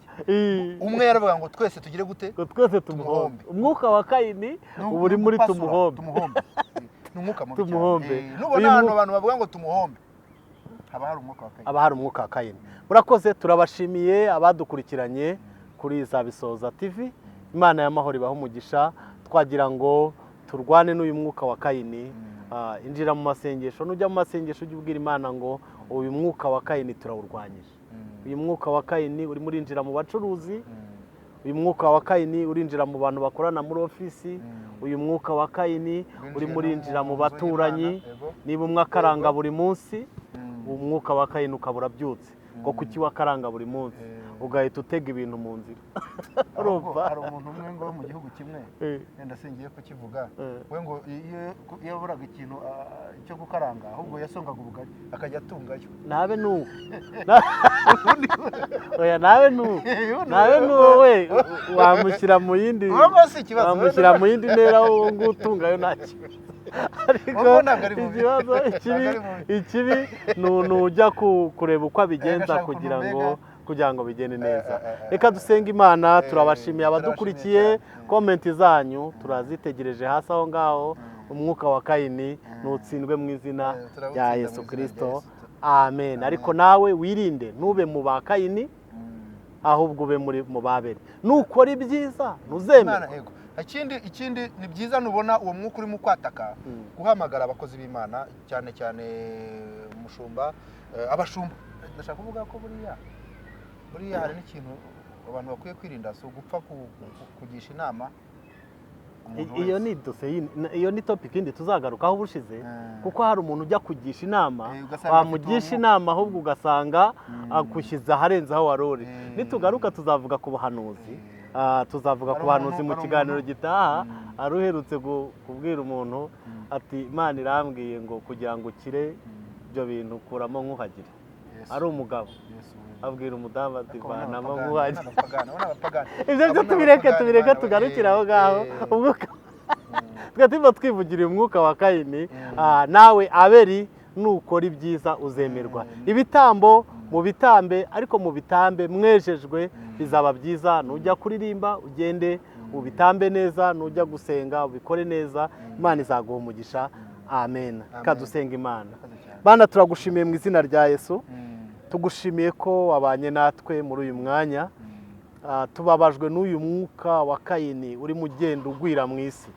S1: umwe yaravuga ngo twese tugire gute?
S2: Ngo twese tumuhombe.
S1: Tumuhombe.
S2: Umwuka wa Kayini uba uri muri
S1: Gupasura,
S2: tumuhombe.
S1: Tumuhombe ni umwuka mubi cyane.
S2: Tumuhombe.
S1: Nubona
S2: Uyu
S1: ahantu abantu bavuga ngo tumuhombe, haba hari umwuka wa Kayini.
S2: Haba hari umwuka wa Kayini. Murakoze, turabashimiye abadukurikiranye kuri za Bisoza TV. Imana y'amahoro ibahe umugisha. Twagira ngo turwane n'uyu mwuka wa Kayini. Injira mu masengesho. Nujya mu masengesho, ujye ubwira Imana ngo uyu mwuka wa Kayini turawurwanyije. Uyu mwuka wa Kayini urimo urinjira mu bacuruzi, uyu mwuka wa Kayini urinjira mu bantu bakorana muri ofisi, uyu mwuka wa Kayini urimo urinjira mu baturanyi. Niba umwe akaranga buri munsi, umwuka wa Kayini ukaba urabyutse ngo kuki wakaranga buri munsi? Ugahita utega ibintu mu nzira.
S1: Ahubwo
S2: Urumva?
S1: hari umuntu umwe ngo wo mu gihugu kimwe, wenda singiye kukivuga, we ngo iyo yaburaga ikintu cyo gukaranga, ahubwo yasongaga ubugari akajya atungayo.
S2: Nabe nuwo, oya, nabe nuwo we wamushyira mu yindi
S1: Urumva si ikibazo.
S2: Wamushyira mu yindi ntera, wowe ngo utungayo nta kibazo, ariko
S1: Wowe ntabwo ari mubi.
S2: ikibazo ikibi,
S1: Ntabwo ari mubi.
S2: ikibi ni nujya kureba uko abigenza
S1: Agashaka
S2: kugira
S1: ukuntu
S2: ngo
S1: mbega.
S2: kugira ngo bigende neza.
S1: Eh.
S2: Reka dusenge Imana. Turabashimiye abadukurikiye.
S1: Turabashimiye cyane.
S2: Comment zanyu turazitegereje hasi aho ngaho. Umwuka wa Kayini ntutsindwe mu izina
S1: Turawutsinda
S2: rya
S1: mu
S2: Yesu
S1: izina rya
S2: Kirisito.
S1: Yesu.
S2: Amen. Ariko nawe wirinde, ntube mu ba Kayini, ahubwo ube muri mu babere. Nukora ibyiza
S1: Imana,
S2: ntuzemerwa.
S1: yego. Ikindi ni byiza, nubona uwo mwuka urimo kwataka, guhamagara abakozi b'Imana, cyane cyane umushumba, abashumba. Ndashaka kuvuga ko buriya hari n'ikintu abantu bakwiye kwirinda, si ugupfa kugisha inama umuntu
S2: Iyo
S1: wese.
S2: ni dosiye iyo ni topic yindi tuzagarukaho ubushize, kuko hari umuntu ujya kugisha inama,
S1: Ugasanga afite
S2: wamugisha
S1: uwo
S2: inama ahubwo ugasanga agushyize aharenze aho wari uri. Nitugaruka tuzavuga ku buhanuzi. Tuzavuga
S1: Hari
S2: ku bahanuzi mu
S1: hari
S2: kiganiro
S1: umuntu-
S2: gitaha. Hari uherutse kubwira umuntu ati: "Imana irambwiye ngo kugira ngo ukire ibyo bintu, kuramo nkuhagire."
S1: Yesu,
S2: Ari umugabo
S1: Yesu we.
S2: abwira umudamu ati:
S1: Ariko abo ni
S2: "Vanamo
S1: abapagani,
S2: nkuhagire."
S1: abo ni abapagani, abo ni abapagani.
S2: Ibyo
S1: Abo
S2: byo
S1: ni
S2: tubireke,
S1: abapagani,
S2: tubireke,
S1: bana,
S2: tugarukire aho ngaho. Umwuka twe turimo twivugira umwuka wa Kayini. Nawe Abeli, nukora ibyiza uzemerwa. Ibitambo mu bitambe, ariko mu bitambe mwejejwe, bizaba byiza. Nujya kuririmba ugende ubitambe neza, nujya gusenga ubikore neza, Imana izaguha umugisha. Amen.
S1: Amen.
S2: Kadusenga Imana.
S1: Murakoze cyane.
S2: Bana, turagushimiye mu izina rya Yesu. Tugushimiye ko wabanye natwe muri uyu mwanya. Tubabajwe n'uyu mwuka wa Kayini urimo ugenda ugwira mu isi.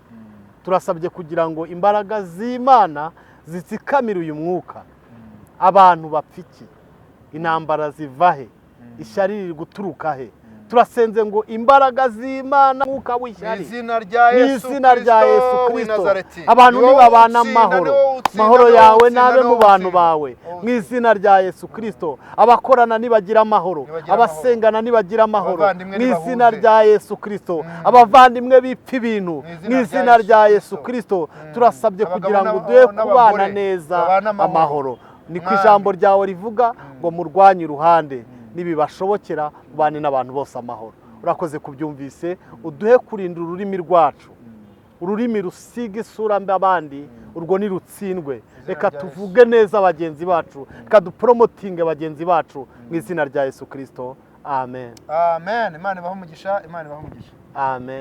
S2: Turasabye kugira ngo imbaraga z'Imana zitsikamire uyu mwuka. Abantu bapfa iki? Intambara ziva he? Ishyari riri guturuka he? Turasenze ngo imbaraga z'Imana, mwuka
S1: Mu
S2: w'ishyari,
S1: izina rya
S2: mu
S1: Yesu
S2: izina rya Yesu
S1: Kristo w'i
S2: Kristo,
S1: Nazareti.
S2: abantu
S1: Ni wowe
S2: nibabana
S1: utsinda,
S2: amahoro,
S1: ni wowe utsinda,
S2: amahoro
S1: ni wowe
S2: yawe
S1: utsinda,
S2: nabe
S1: ni
S2: mu
S1: wowe
S2: bantu
S1: utsinda.
S2: bawe.
S1: Wowe
S2: Mu izina rya Yesu Kristo, abakorana nibagira amahoro,
S1: Nibagira amahoro.
S2: abasengana nibagira amahoro,
S1: Abavandimwe
S2: mu izina
S1: nibahuze.
S2: rya Yesu Kristo, abavandimwe bipfa ibintu,
S1: Mu
S2: mu
S1: izina
S2: izina
S1: rya
S2: rya
S1: Yesu
S2: Yesu Kristo, turasabye
S1: Abagabo
S2: kugira ngo uduhe kubana
S1: n'abagore
S2: neza
S1: babane amahoro.
S2: amahoro. Niko
S1: Mwami.
S2: ijambo ryawe rivuga ngo murwanye iruhande, nibibashobokera mubane n'abantu bose amahoro. Urakoze kubyumvise. Uduhe kurinda ururimi rwacu. Ururimi rusiga isura mbi abandi, urwo nirutsindwe. Reka
S1: rya Yesu.
S2: tuvuge neza bagenzi bacu, reka duporomotinge bagenzi bacu, mu izina rya Yesu Kirisito, amen.
S1: Amen. Imana ibahe umugisha, Imana ibahe umugisha.
S2: Amen.